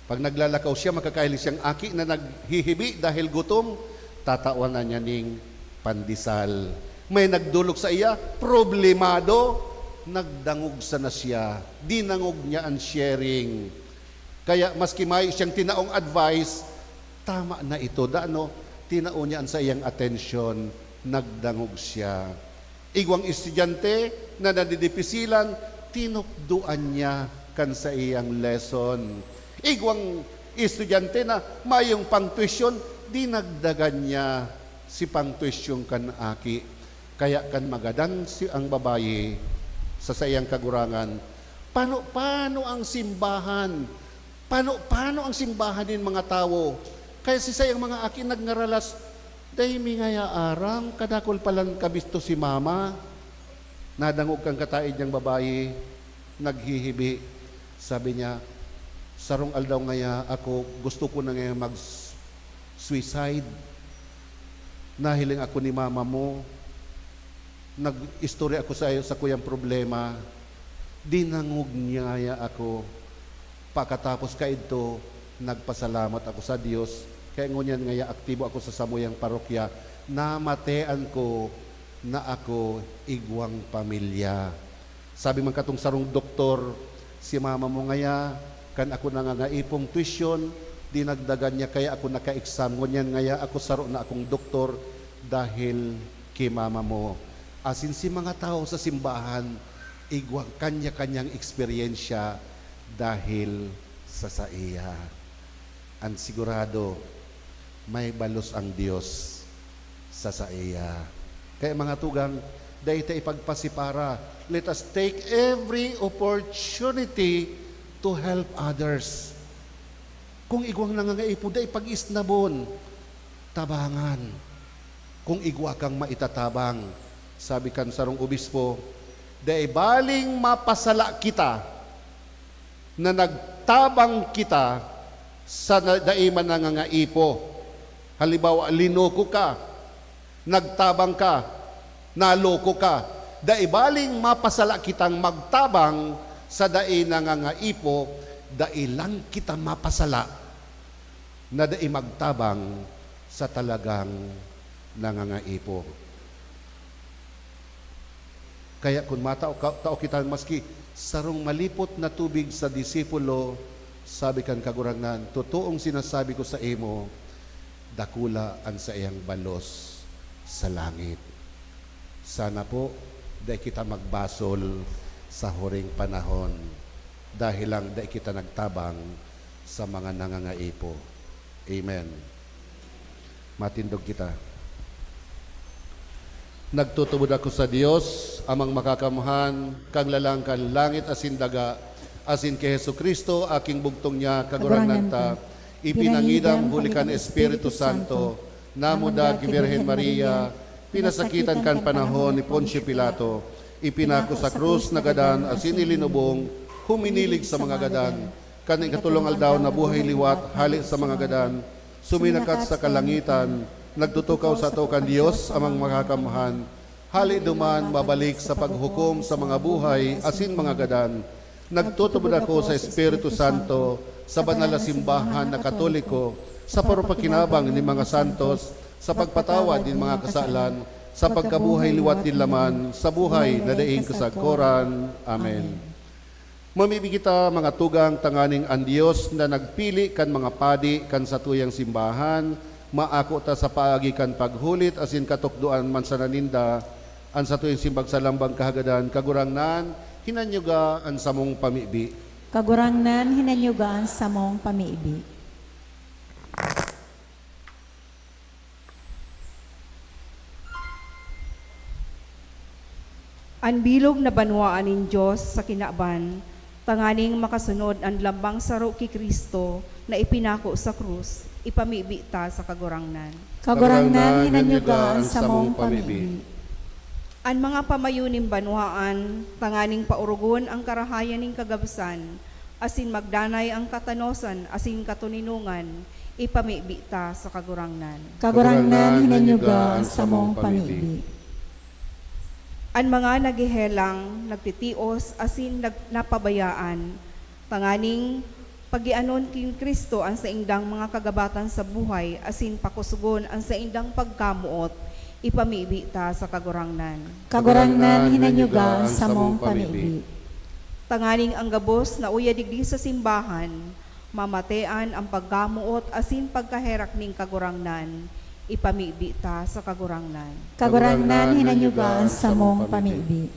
Pag naglalakaw siya, makakahiling siyang aki na naghihibi dahil gutom, tatawan na niya ning pandesal. May nagdolok saiya, problemado, nagdangog sana siya. Dinangog niya an sharing. Kaya maski mayo siyang tinaong advice, tama na ito. Dano, tinao niya an saiyang atensyon, nagdangog siya. Igwang estudyante na nadidipisilan, tinukdoan niya kan saiyang lesson. Igwang estudyante na mayong pangtuwisyon, dinagdagan niya si pangtuwisyon kan aki. Kaya kan magadan si, ang babayi sa saiyang kagurangan, "Pano, pano ang simbahan? Pano, pano ang simbahan nin mga tawo?" Kaya si saiyang mga aki nagngaralas, "Dai mi ngaya aram, kadakul palan kabisto si mama." Nadangog kan kataed niyang babayi, naghihibi. Sabi niya, "Sarong aldaw ngaya ako, gusto ko na ngaya mag-suicide. Nahiling ako ni mama mo. Nag-istorya ako sa, sa kuyang problema. Dinangog niya ako. Pakatapos kaidto, nagpasalamat ako sa Dios. Kaya ngunyan ngaya aktibo ako sa samuyang parokya. Namatean ko na ako igwang pamilya." Sabi man katong sarong doktor, "Si mama mo ngaya, kan ako nangangaipong tuition, dinagdagan niya kaya ako naka-exam. Ngunyan ngaya ako saro na akong doktor dahil ki mama mo." Asin si mga tawo sa simbahan, igwa kanya-kanyang eksperyensya dahil sa saiya. An sigurado, may balos ang Dios sa saiya. Kaya, mga tugang, dai ta ipagpasipara. Let us take every opportunity to help others. Kung igwang nangangaipo, dai pag-isnabon, tabangan. Kung igwa kang maitatabang, sabi kan sarong obispo, "Dai baling mapasala kita na nagtabang kita sa na-, dai man nangangaipo." Halimbawa, linoko ka, nagtabang ka, naloko ka. Dai baling mapasala kitang magtabang sa dai nangangaipo, dai lang kita mapasala na dai magtabang sa talagang nangangaipo. Kaya kun matao ka, tao kita maski sarong malipot na tubig sa disipulo, sabi kan Kagurangnan, "Totoong sinasabi ko saimo, dakula an saiyang balos sa langit." Sana po, dai kita magbasol sa huring panahon dahil lang dai kita nagtabang sa mga nangangaipo. Amen. Matindog kita. Nagtutubod ako sa Dios, Amang Makakamhan, Kaglalang kan langit asin daga, asin ki Jesu-Cristo, Aking bugtong niya, Kagurangnan ta, ipinangidam huli kan Espiritu Santo, namundag ki Birhen Maria, pinasakitan kan panahon ni Poncio Pilato, ipinako sa krus, nagadan asin ilinubong, huminilig sa mga gadan. Kan ikatolong aldaw nabuhay liwat hale sa mga gadan, suminakat sa kalangitan, nagtutukaw sato kan Dios Amang Makakamhan. Hale duman mabalik sa paghukom sa mga buhay asin mga gadan. Nagtutubod ako sa Espiritu Santo, sa banal na simbahan na Katoliko, sa parupakinabang nin mga santos, sa pagpatawad nin mga kasalan, sa pagkabuhay liwat nin laman, sa buhay na daing kasagkoran. Amen. Mamibi kita, mga tugang, tanganing an Dios na nagpili kan mga padi kan satuyang simbahan, maako ta sa paagi kan paghulit asin katukdoan man sana ninda an satuyang simbag sa lambang kahagadan. Kagurangnan, hinanyuga an samong pamibi. Kagurangnan, hinanyuga an samong pamibi. An bilog na banwaan nin Dios sa kinaban, tanganing makasunod an lambang saro ki Cristo na ipinako sa krus, ipamibi ta sa Kagurangnan. Kagurangnan, hinanyuga an samong pamibi. An mga pamayo nin banwaan, tanganing paorogon an karahayan nin kagabsan, asin magdanay an katanosan asin katoninongan, ipamibi ta sa Kagurangnan. Kagurangnan, hinanyuga an samong pamibi. An mga naghehelang, nagtitios, asin nag-, napabayaan, tanganing pagianon kin Cristo an saindang mga kagabatan sa buhay asin pakosogon an saindang pagkamoot, Ipamibi ta sa Kagurangnan. Kagurangnan, hinanyuga an samong pamibi. Tanganing ang gabos na uya digdi sa simbahan, mamatean an pagkamoot asin pagkaherak nin Kagurangnan, ipamibi ta sa Kagurangnan. Kagurangnan, hinanyuga an samong pamibi.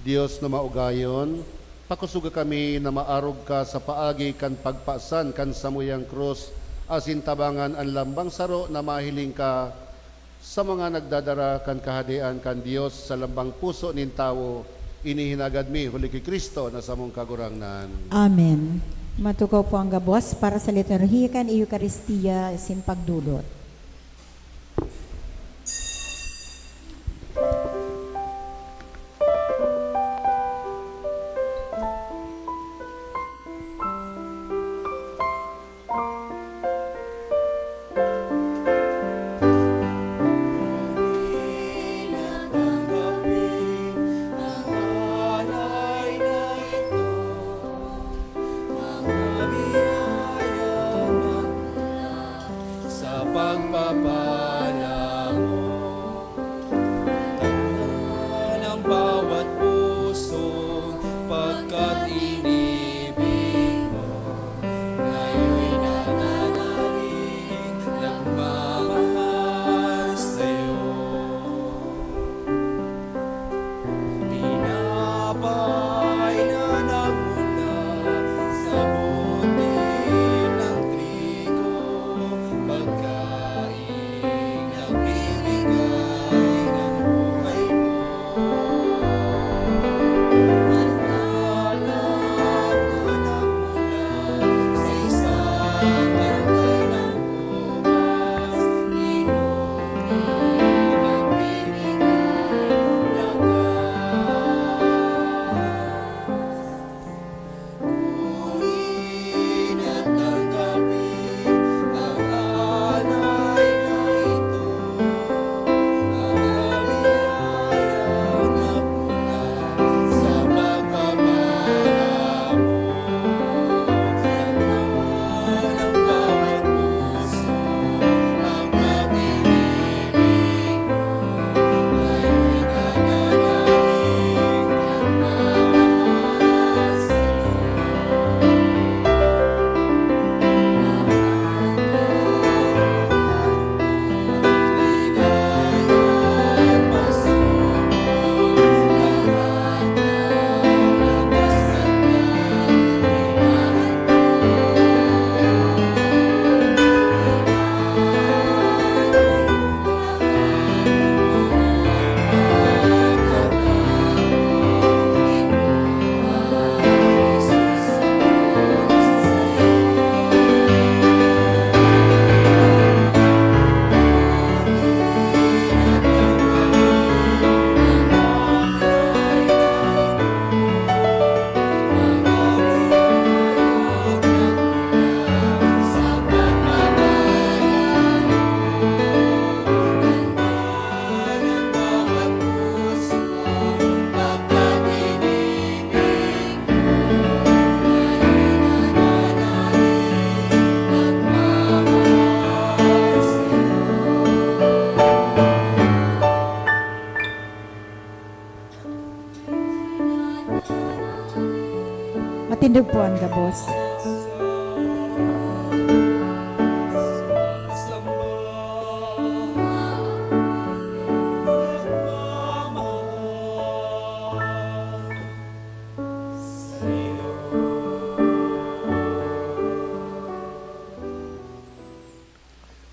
Dios na maugayon, pakusoga kami na maarog ka sa paagi kan pagpasan kan samuyang krus, asin tabangan an lambang saro na mahiling ka sa mga nagdadara kan Kahadean kan Dios sa lambang puso nin tawo. Ini hinagad mi huli ki Cristo na samong Kagurangnan. Amen. Matukaw po ang gabos para sa liturhiya kan Eukaristia asin pagdulot. Sa pagpapala mo, tanganing bawat puso pagkat inibig mo, ngayon nananalig, nagmamahal sa'yo. Tinapay na nagmula sa buntil ng trigo, pagkain nagbibigay ng buhay mo. Ang alak na nagmula sa isang bangkay ng ubas, inumin nagbibigay lakas. Kunin at tanggapin ang alay na ito, ang biyaya na mula sa pagpapala mo. Tanggapin ang bawat puso, ang pag-ibig mo. Matindog po ang gabos.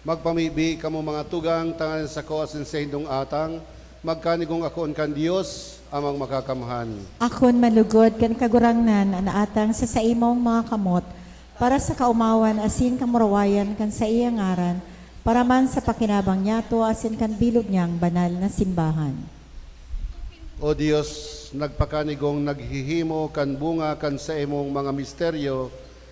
Magpamibi kamo, mga tugang, tanganing sako asin saindong atang magkanigong akoon kan Dios, Amang Makakamhan. Akoon malugod kan Kagurangnan an atang sa saimong mga kamot, para sa kaomawan asin kamurawayan kan saiyang ngaran, para man sa pakinabang niyato asin kan bilog niyang banal na simbahan. O Dios, nagpakanigong naghihimo kan bunga kan saimong mga misteryo,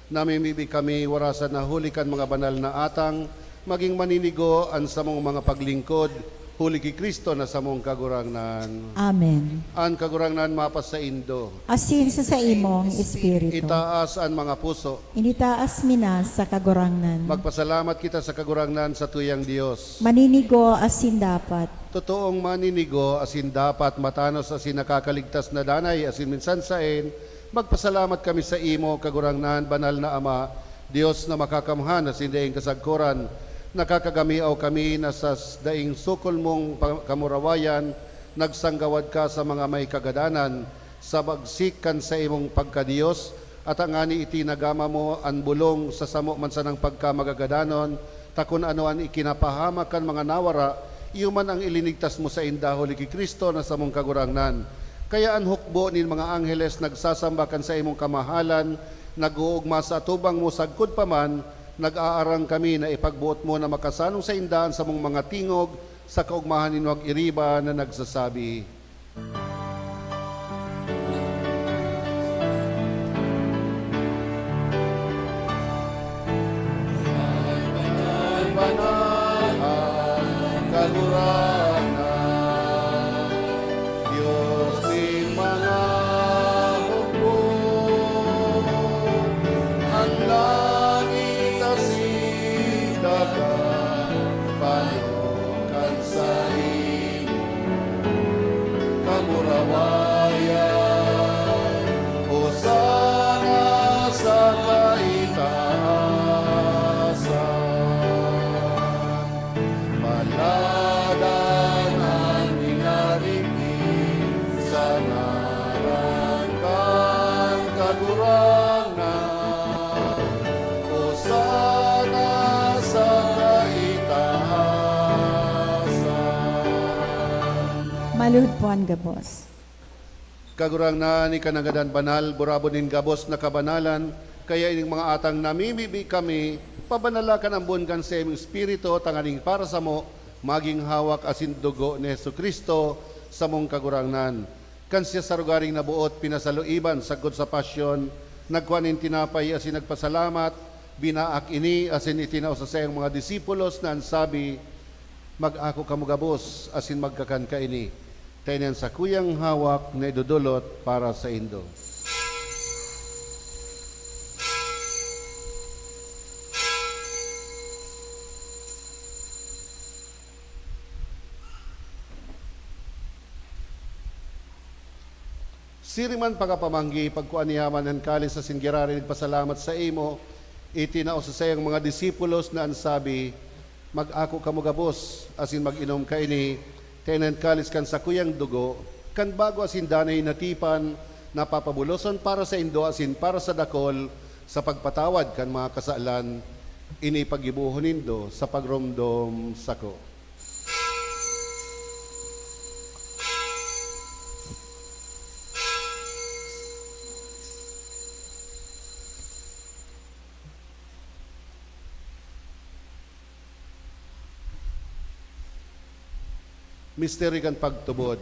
namimibi kami, warasa na huli kan mga banal na atang, maging maninigo an samong mga paglingkod, Huli ki Cristo na samong Kagurangnan. Amen. An Kagurangnan mapasaindo. Asin sa saimong espiritu. Itaas an mga puso. Initaas mi na sa Kagurangnan. Magpasalamat kita sa Kagurangnan, satuyang Dios. Maninigo asin dapat. Totoong maninigo asin dapat, matanos asin nakakaligtas na danay asin minsan saen, magpasalamat kami saimo, Kagurangnan, banal na Ama, Dios na makakamhan asin daing kasagkoran. Nakakagamiaw kami na sa daing sukol mong pa-, kamurawayan, nagsangawad ka sa mga may kagadanan, sa bagsik kan saimong pagka-Dios, at tangani iti nagama mo an bolong sa samo man sanang pagkamagagadanon, ta kun ano an ikinapahamak kan mga nawara, iyo man ang ilinigtas mo sainda huli ki Cristo na samong Kagurangnan. Kaya an hukbo nin mga angheles nagsasamba kan saimong kamahalan, nag-oogma sa atubang mo sagkod pa man, nag-aarang kami na ipagboot mo na makasanong sainda an samong mga tingog sa kaogmahan nin wag iriba na nagsasabi, Banal, banal an Kagurangnan, Dios nin mga hukbo. An langit asin daga, pano kan saimo kamurawayan. Hosana sa kaitaasan. Paladan an minadigdi sa ngaran kan Kagurangnan. Hosana sa kaitaasan. Maluhod po an gabos. Kagurangnan, ika nangadan banal, burabod nin gabos na kabanalan, kaya ining mga atang namimibi kami, pabanala kan ambon kan saimong Espiritu, tanganing para samo, magin hawak asin dugo ni Jesu-Cristo, samong Kagurangnan. Kan siya sa rogaring naboot, pinasaluiban sagkod sa pasyon, nagkua nin tinapay asin nagpasalamat, binaak ini asin itinao sa saiyang mga disipulos na an sabi, "Mag-ako kamo gabos asin magkakan kaini, ta ini an sakuyang hawak na idodolot para saindo." Siring man, pagkapamanggi, pagkua niya man an kalis asin giraray nagpasalamat saimo, itinao sa saiyang mga disipulos na an sabi, "Mag-ako kamo gabos asin mag-inom kaini, ta ini an kalis kan sakuyang dugo, kan bago asin danay na tipan, na papabuloson para saindo asin para sa dakol sa pagpatawad kan mga kasalan. Ini paggibohon nindo sa pagromdom sako." Misteryo kan pagtubod.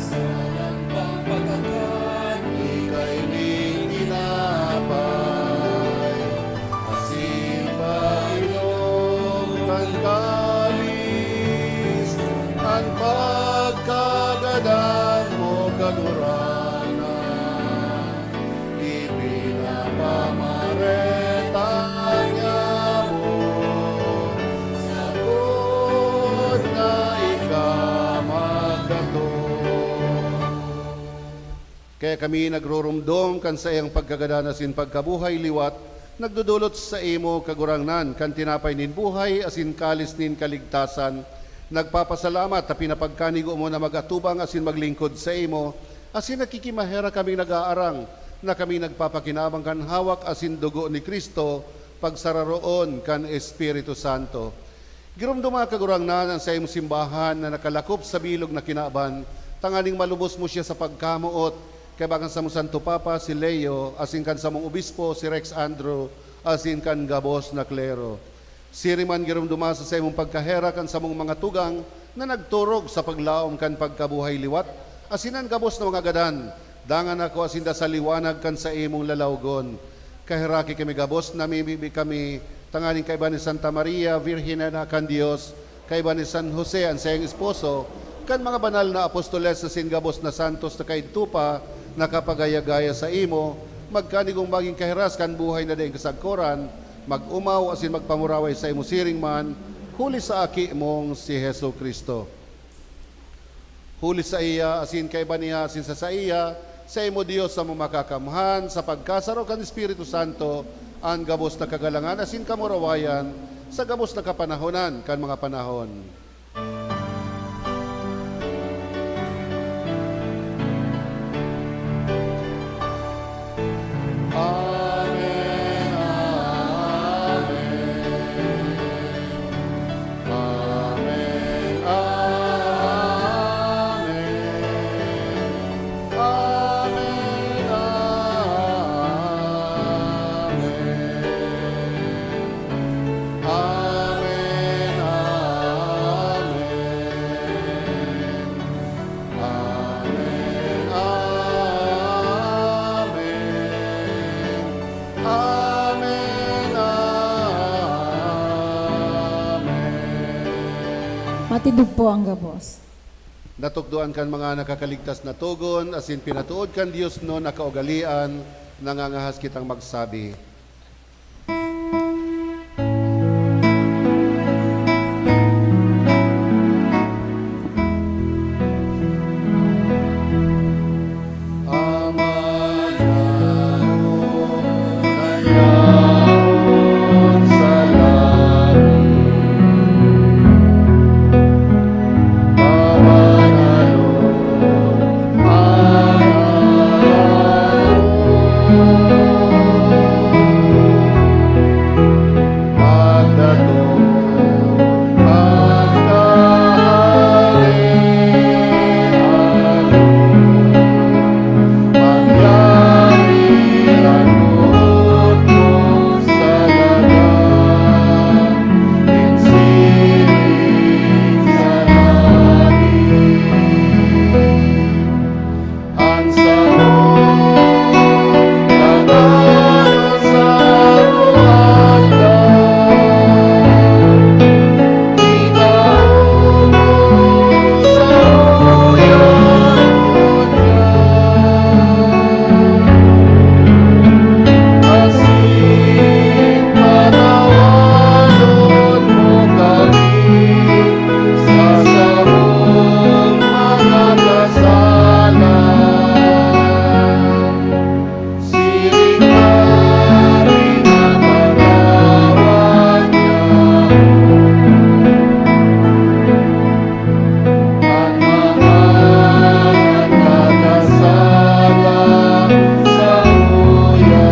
Sa lambang pagkakan, ika ini tinapay, asin pag-inom kan kalis, an pagkagadan mo, Kagurangnan, ipinapamareta niamo, sagkod na ika magkato. Kaya kami nagroromdom kan saiyang pagkagadan asin pagkabuhay liwat, nagdodolot saimo, Kagurangnan, kan tinapay nin buhay asin kalis nin kaligtasan. Nagpapasalamat ta pinapagkanigo mo na mag-atubang asin maglingkod saimo, asin nakikimaherak kaming nag-aarang na kami nagpapakinabang kan hawak asin dugo ni Cristo, pagsararoon kan Espiritu Santo. Giromdoma, Kagurangnan, an saimong simbahan na nakalakop sa bilog na kinaban, tanganing malubos mo siya sa pagkamoot, kaiba kan samong Santo Papa, si Leo, asin kan samong obispo, si Rex Andrew, asin kan gabos na klero. Siring man, giromdoma sa saimong pagkaherak an samong mga tugang na nagturog sa paglaom kan pagkabuhay liwat, asin an gabos na mga gadan, dangan akoa sinda sa liwanag kan saimong lalawgon. Kaheraki kami gabos, namimibi kami tanganing kaiba ni Santa Maria, Birhen na kan Dios, kaiba ni San Jose, an saiyang esposo, kan mga banal na apostoles asin gabos na santos na kaidto pa nakapagaya-gaya saimo, magkanigong magin kahiras kan buhay na daing kasagkoran, mag-omaw asin magpamuraway saimo siring man, huli sa Aki mong si Jesu-Cristo. Huli saiya, asin kaiba niya, asin sa saiya, saimo, Dios na Makakamhan, sa pagkasaro kan Espiritu Santo, an gabos na kagalangan asin kamurawayan, sa gabos na kapanahonan kan mga panahon. Amen, amen. Amen, amen. Amen, amen. Amen, amen. Amen, amen. Amen, amen. Matindog po ang gabos. Natukdoan kan mga nakakaligtas na togon, asin pinatood kan diosnon na kaugalean, nangangahas kitang magsabi. An sarong nagkakasala, itaubos sa uyan niya, asin patawanon mo kami sa sarong mga kasala. Siring man pinatawad niya an mga nagkakasala saiya.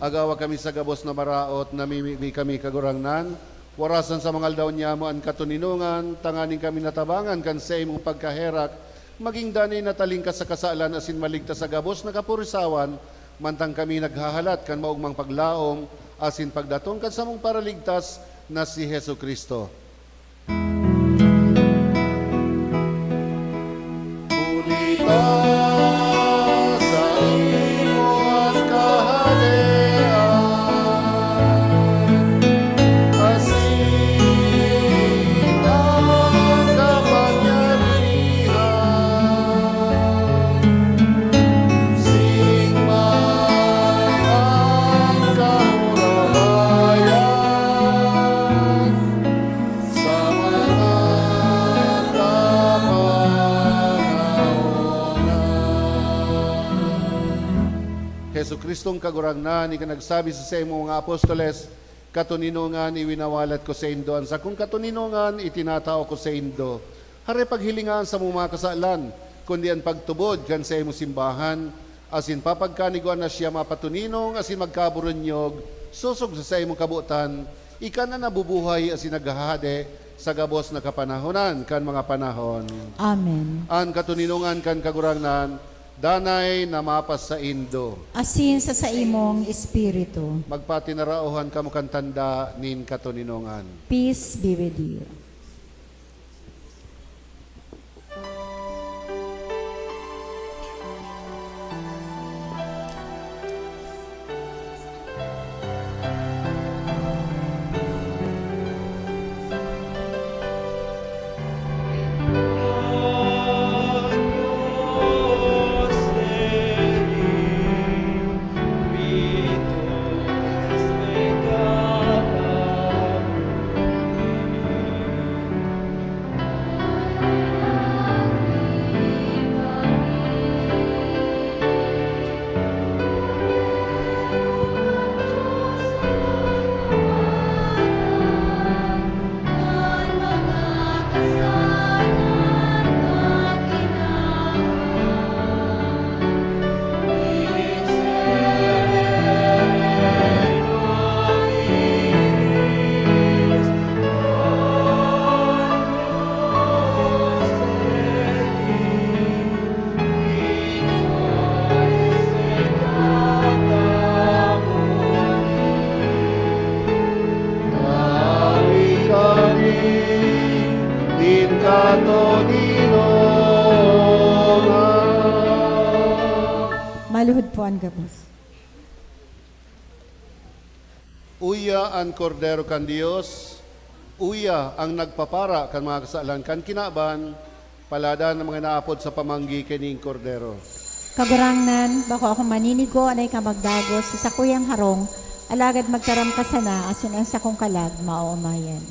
Agawa kami sa gabos na maraot, namimibi kami, Kagurangnan, warasan sa mga aldaw nyamo an katoninongan, tanganing kami natabangan kan saimong pagkaherak, maging danay na talingkas sa kasalan asin maligtas sa gabos na kapurisawan, mantang kami naghahalat kan maogmang paglaom asin pagdatong kan samong Paraligtas na si Jesu-Cristo. Huli ta saimo an kahadean, asin an kapangyarihan, asin man an kamurawayan, sa mga kapanahonan. Jesu-Cristong Kagurangnan, ika nagsabi sa saimong mga apostoles, "Katoninongan iwinawalat ko saindo, an sakong katoninongan itinatao ko saindo." Hare paghilinga an samong mga kasalan, kundi an pagtubod kan saimong simbahan, asin papagkanigwan na siya mapatoninong asin magkaburunyog, sosog sa saimong kabotan, ika na nabubuhay asin naghahade sa gabos na kapanahonan kan mga panahon. Amen. An katoninongan kan Kagurangnan, danay na mapasaindo. Asin sa saimong espiritu. Magpatinaraohan kamo kan tanda nin katoninongan. Peace be with you. Maluhod po an gabos. Uya an Kordero kan Dios, uya ang nagpapara kan mga kasalan kan kinaban, paladan an mga inaapod sa pamanggi kaning Kordero. Kagurangnan, bako ako maninigo anay ka magdagos sa sakuyang harong, alagad magtaram ka sana asin an sakong kalag maoomayan.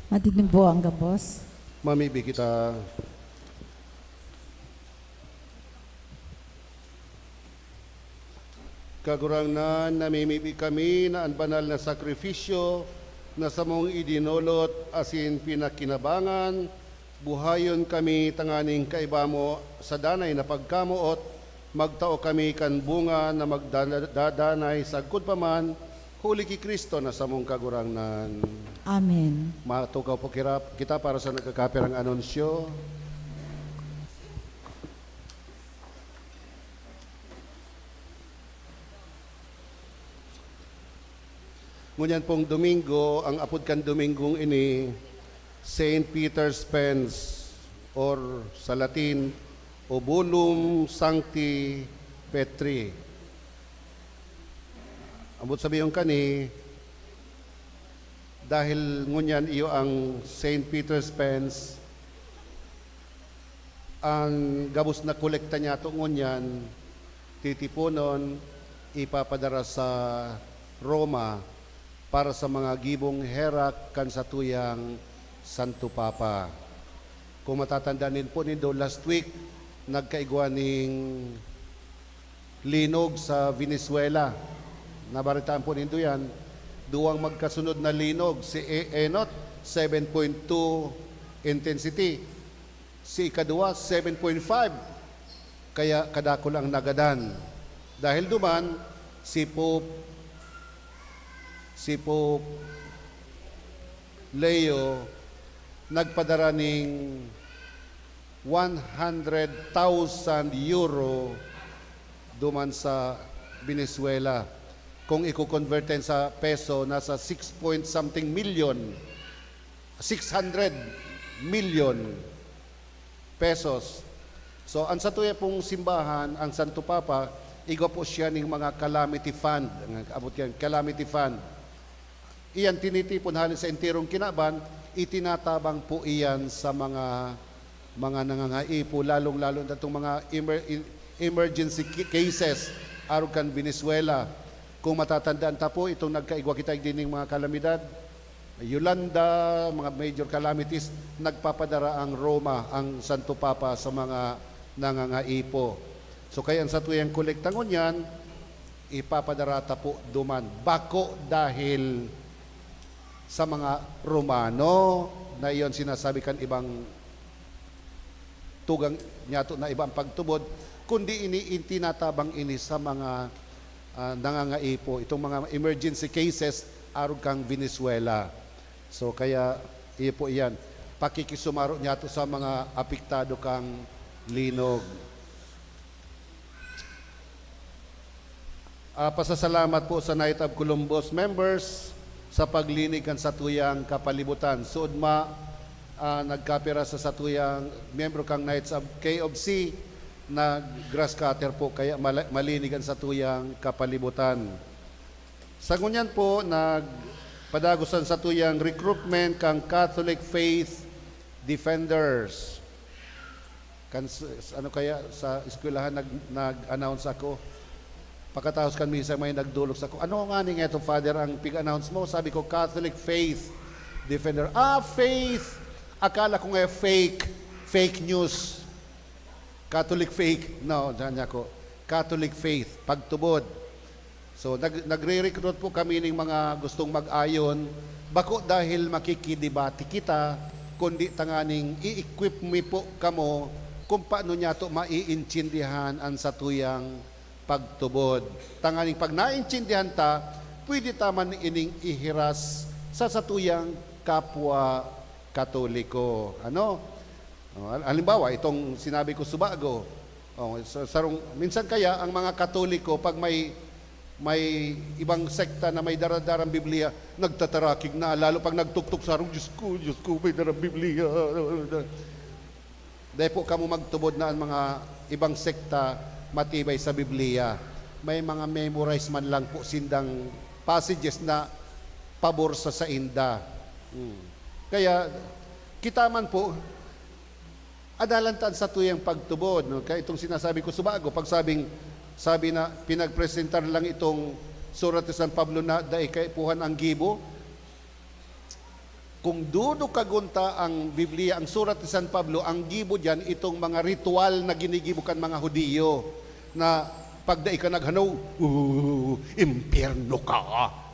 Madinong buwang gabos. Mamibi kita. Kagurangnan, namimibi kami na an banal na sakrifisyo na samong idinolot asin pinakinabangan, buhayon kami tanganing kaiba mo sa danay na pagkamoot, magtao kami kan bunga na magdadadanay sagkod pa man, huli ki Cristo na samong Kagurangnan. Amen. Matukaw po kira-, kita para sa nagkakapirang anunsyo. Ngunyan pong Domingo, ang apod kan Domingong ini, Saint Peter Spes, or sa Latin, Ovulum Sancti Petri. Ambot sabihon kani, dahil ngunyan iyo ang Saint Peter Spes, ang gabos na kolekta niyato ngunyan, titiponon, ipapadara sa Roma para sa mga gibong herak kan satuyang Santo Papa. Kung matatandaan din po nindo, last week, nagkaigwa ning linog sa Venezuela. Nabaritaan po nindo yan. Duwang magkasunod na linog, si E-, Enot, seven point two intensity. Si ikaduwa, seven point five. Kaya kadakul ang nagadan. Dahil duman, si Pope, si Pope Leo nagpadara ning one hundred thousand euro duman sa Venezuela. Kung iko-convert yan sa peso, nasa six point something million, six hundred million pesos. So, ang satuya pong simbahan, ang Santo Papa, igwa po siya ning mga calamity fund. Ang abot yan, calamity fund. Iyan tinitipon hali sa enterong kinaban, itinatabang po iyan sa mga, mga nangangaipo, lalong-lalo na itong mga emer-, in-, emergency ca-, cases, arog kan Venezuela. Kung matatandaan ta po, itong nagkaigwa kita igdi ning mga kalamidad, Yolanda, mga major calamities, nagpapadara ang Roma, ang Santo Papa, sa mga nangangaipo. So, kaya ang satuyang kolekta ngunyan, ipapadara ta po duman. Bako dahil sa mga Romano na iyon sinasabi kan ibang tugang niyato na iba ang pagtubod, kundi ini, itinatabang ini sa mga, ah, nangangaipo, itong mga emergency cases arog kan Venezuela. So, kaya, iyo po iyan, pakikisumaro niyato sa mga apektado kan linog. Ah, pasasalamat po sa Knights of Columbus members sa paglinig kan satuyang kapalibutan. Suod ma, ah, nagkapira sa satuyang miyembro kan Knights of, K of C, nag-grass cutter po, kaya mala-, malinig an satuyang kapalibutan. Sa ngunyan po, nagpadagos an satuyang recruitment kan Catholic Faith Defenders. Kan s-, s-, ano kaya, sa eskwelahan nag-, nag-announce ako. Pagkatapos kan misa, may nagdolok sa ko, "Ano nga ni nga itong, Father, ang pig-announce mo?" Sabi ko, "Catholic Faith Defender." "Ah, faith! Akala ko nga fake, fake news." "Catholic fake." "No," sabi niya ako, "Catholic faith, pagtubod." So, nag-, nagre-recruit po kami ning mga gustong mag-ayon, bako dahil makikidebate kita, kundi tanganing i-equip mi po kamo kung paano niyato maiintindihan an satuyang pagtubod. Tanganing pag naintindihan ta, pwede ta man ining ihiras sa satuyang kapwa Katoliko. Ano? Oh, hal-, halimbawa, itong sinabi ko subago. Oh, sa, sarong, minsan kaya ang mga Katoliko, pag may, may ibang sekta na may daradarang Biblia, nagtatarakig na, lalo pag nagtuktok sa harong, "Diyos ko, Diyos ko, may darang Biblia." Dai po kamo magtubod na ang mga ibang sekta matibay sa Biblia. May mga memorize man lang po sindang passages na pabor sa sainda. Hmm. Kaya, kita man po, adalan ta an satuyang pagtubod, no? Kaya itong sinasabi ko subago, pagsabing, sabi na, pinagpresentar lang itong surat ni San Pablo na dai kaipuhan ang gibo. Kung dudukagon ta ang Biblia, ang surat ni San Pablo, ang gibo diyan, itong mga ritual na ginigibo kan mga Hudiyo, na pag dai ka naghanaw, "Uh, impyerno ka."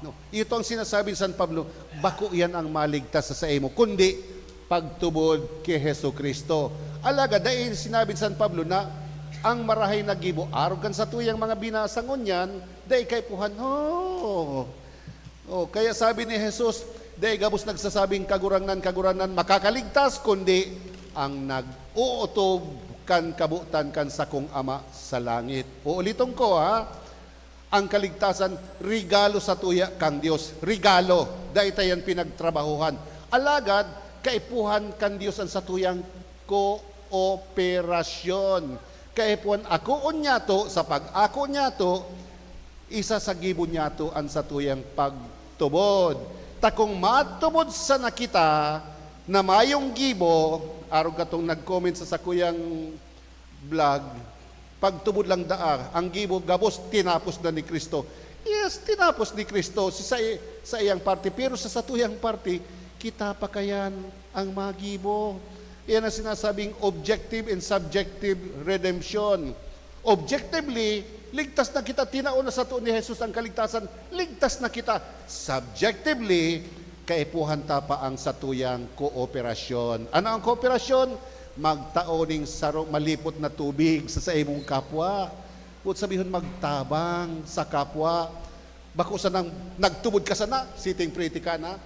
No? Ito ang sinasabi ni San Pablo, "Bako yan ang maligtas sa saimo, kundi pagtubod ki Jesu-Cristo." Alagad, dai sinabi ni San Pablo na ang marahay na gibo, arog kan satuyang mga binasa ngunyan, dai kaipuhan. Oh. Oh, kaya sabi ni Jesus, dai gabos nagsasabing, "Kagurangnan, Kagurangnan," makakaligtas, kundi ang nag-ootob kan kabotan kan sakong Ama sa langit. Uuliton ko, ha? Ang kaligtasan, regalo satuya kan Dios. Regalo. Dai ta yan pinagtrabahuhan. Alagad, kaipuhan kan Dios ang satuyang kooperasyon. Kaipuhan, akoon niyato, sa pag-ako niyato, isa sa gibo niyato an satuyang pagtubod. Ta kung matubod sana kita na mayong gibo, arog katong nag-comment sa sakuyang vlog, pagtubod lang daa, ang gibo gabos tinapos na ni Cristo. Yes, tinapos ni Cristo si sa, sa iyang parte, pero sa satuyang parte, kita pa kayan ang magibo. Iyan ang sinasabing objective and subjective redemption. Objectively, ligtas na kita, tinao na sato ni Jesus ang kaligtasan, ligtas na kita. Subjectively, kaipuhan ta pa ang satuyang kooperasyon. Ano ang kooperasyon? Magtao ning saro malipot na tubig sa saimong kapwa. Boot sabihon, magtabang sa kapwa. Bako sanang nagtubod ka sana, sitting pretty ka na.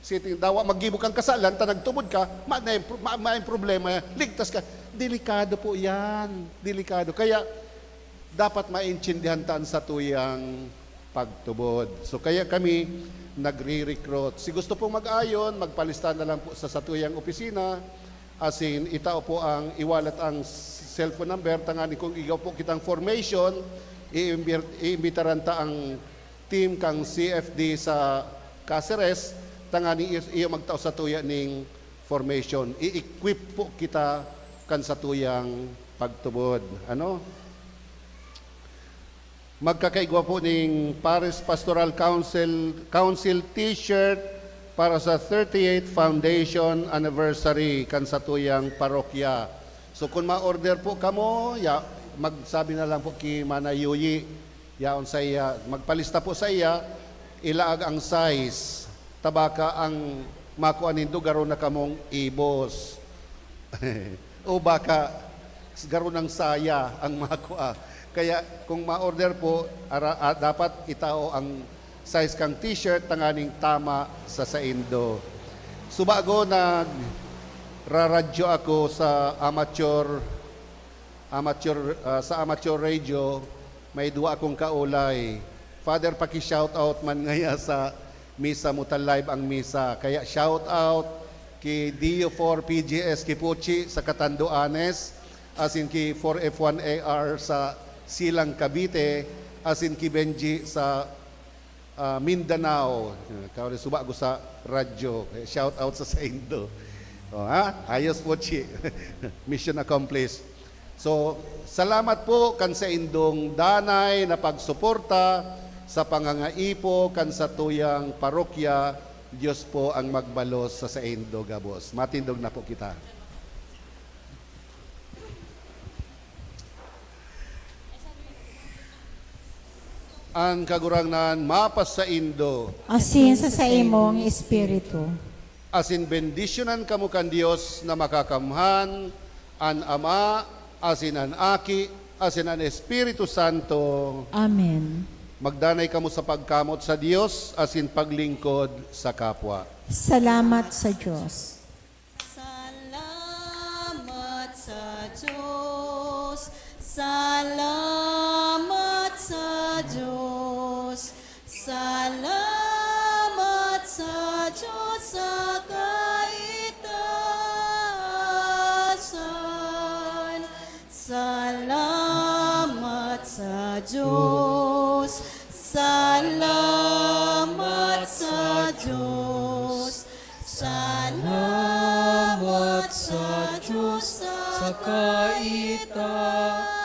Sitting dawa, maggibo kang kasalan, ta nagtubod ka, ma-, na yung pro-, ma-, ma-, yung problema, ligtas ka. Delikado po yan. Delikado. Kaya, dapat maintindihan ta an satuyang pagtubod. So, kaya kami nagre-recruit. Si gusto pong mag-ayon, magpalista na lang po sa satuyang opisina. Asin, itao po ang, iwalat ang cellphone number, tanganing kung igwa po kitang formation, iimbir-, iimbitaran ta ang team kang C F D sa Caceres, tanganing iyo, iyo magtao satuya ning formation. I-equip po kita kan satuyang pagtubod. Ano? Magkakaigwa po ning Parish Pastoral Council, Council T-shirt para sa thirty-eighth Foundation Anniversary kan satuyang parokya. So, kun ma-order po kamo, ya, magsabi na lang po ki Mana Yuyi, yaon saiya, magpalista po saiya, ilaag ang size. Ta baka ang makua nindo, garo na kamong ibos. O baka garo nang saya ang makua. Kaya kung ma-order po, ara-, ah, dapat itao ang size kang t-shirt tanganing tama sa saindo. Subago nagraradyo ako sa amateur, amateur, ah, sa amateur radio, may duwa akong kaolay. Father, paki-shout out man ngaya sa misa mo, ta live ang misa. Kaya shout out ki D U four P G S Kipuchi sa Catanduanes, asin ki four F one A R sa Silang, Cavite, asin ki Benji sa, ah, Mindanao. Kaya suba ko sa radyo. Kaya shout out sa saindo. O, ha? Ayos, Puchi. Mission accomplished. So, salamat po kan saindong danay na pagsuporta sa pangangaipo kan satuyang parokya. Dios po ang magbalos sa saindo gabos. Matindog na po kita. An Kagurangnan mapasaindo. Asin sa saimong espiritu. Asin bendisyonan kamo kan Dios na Makakamhan, an Ama, asin an Aki, asin an Espiritu Santo. Amen. Magdanay kamo sa pagkamot sa Dios asin paglingkod sa kapwa. Salamat sa Dios. Salamat sa Dios. Salamat sa Dios. Salamat sa Dios sa kaitaasan. Salamat sa Dios. Salamat sa Dios. Salamat sa Dios sa kaitaasan.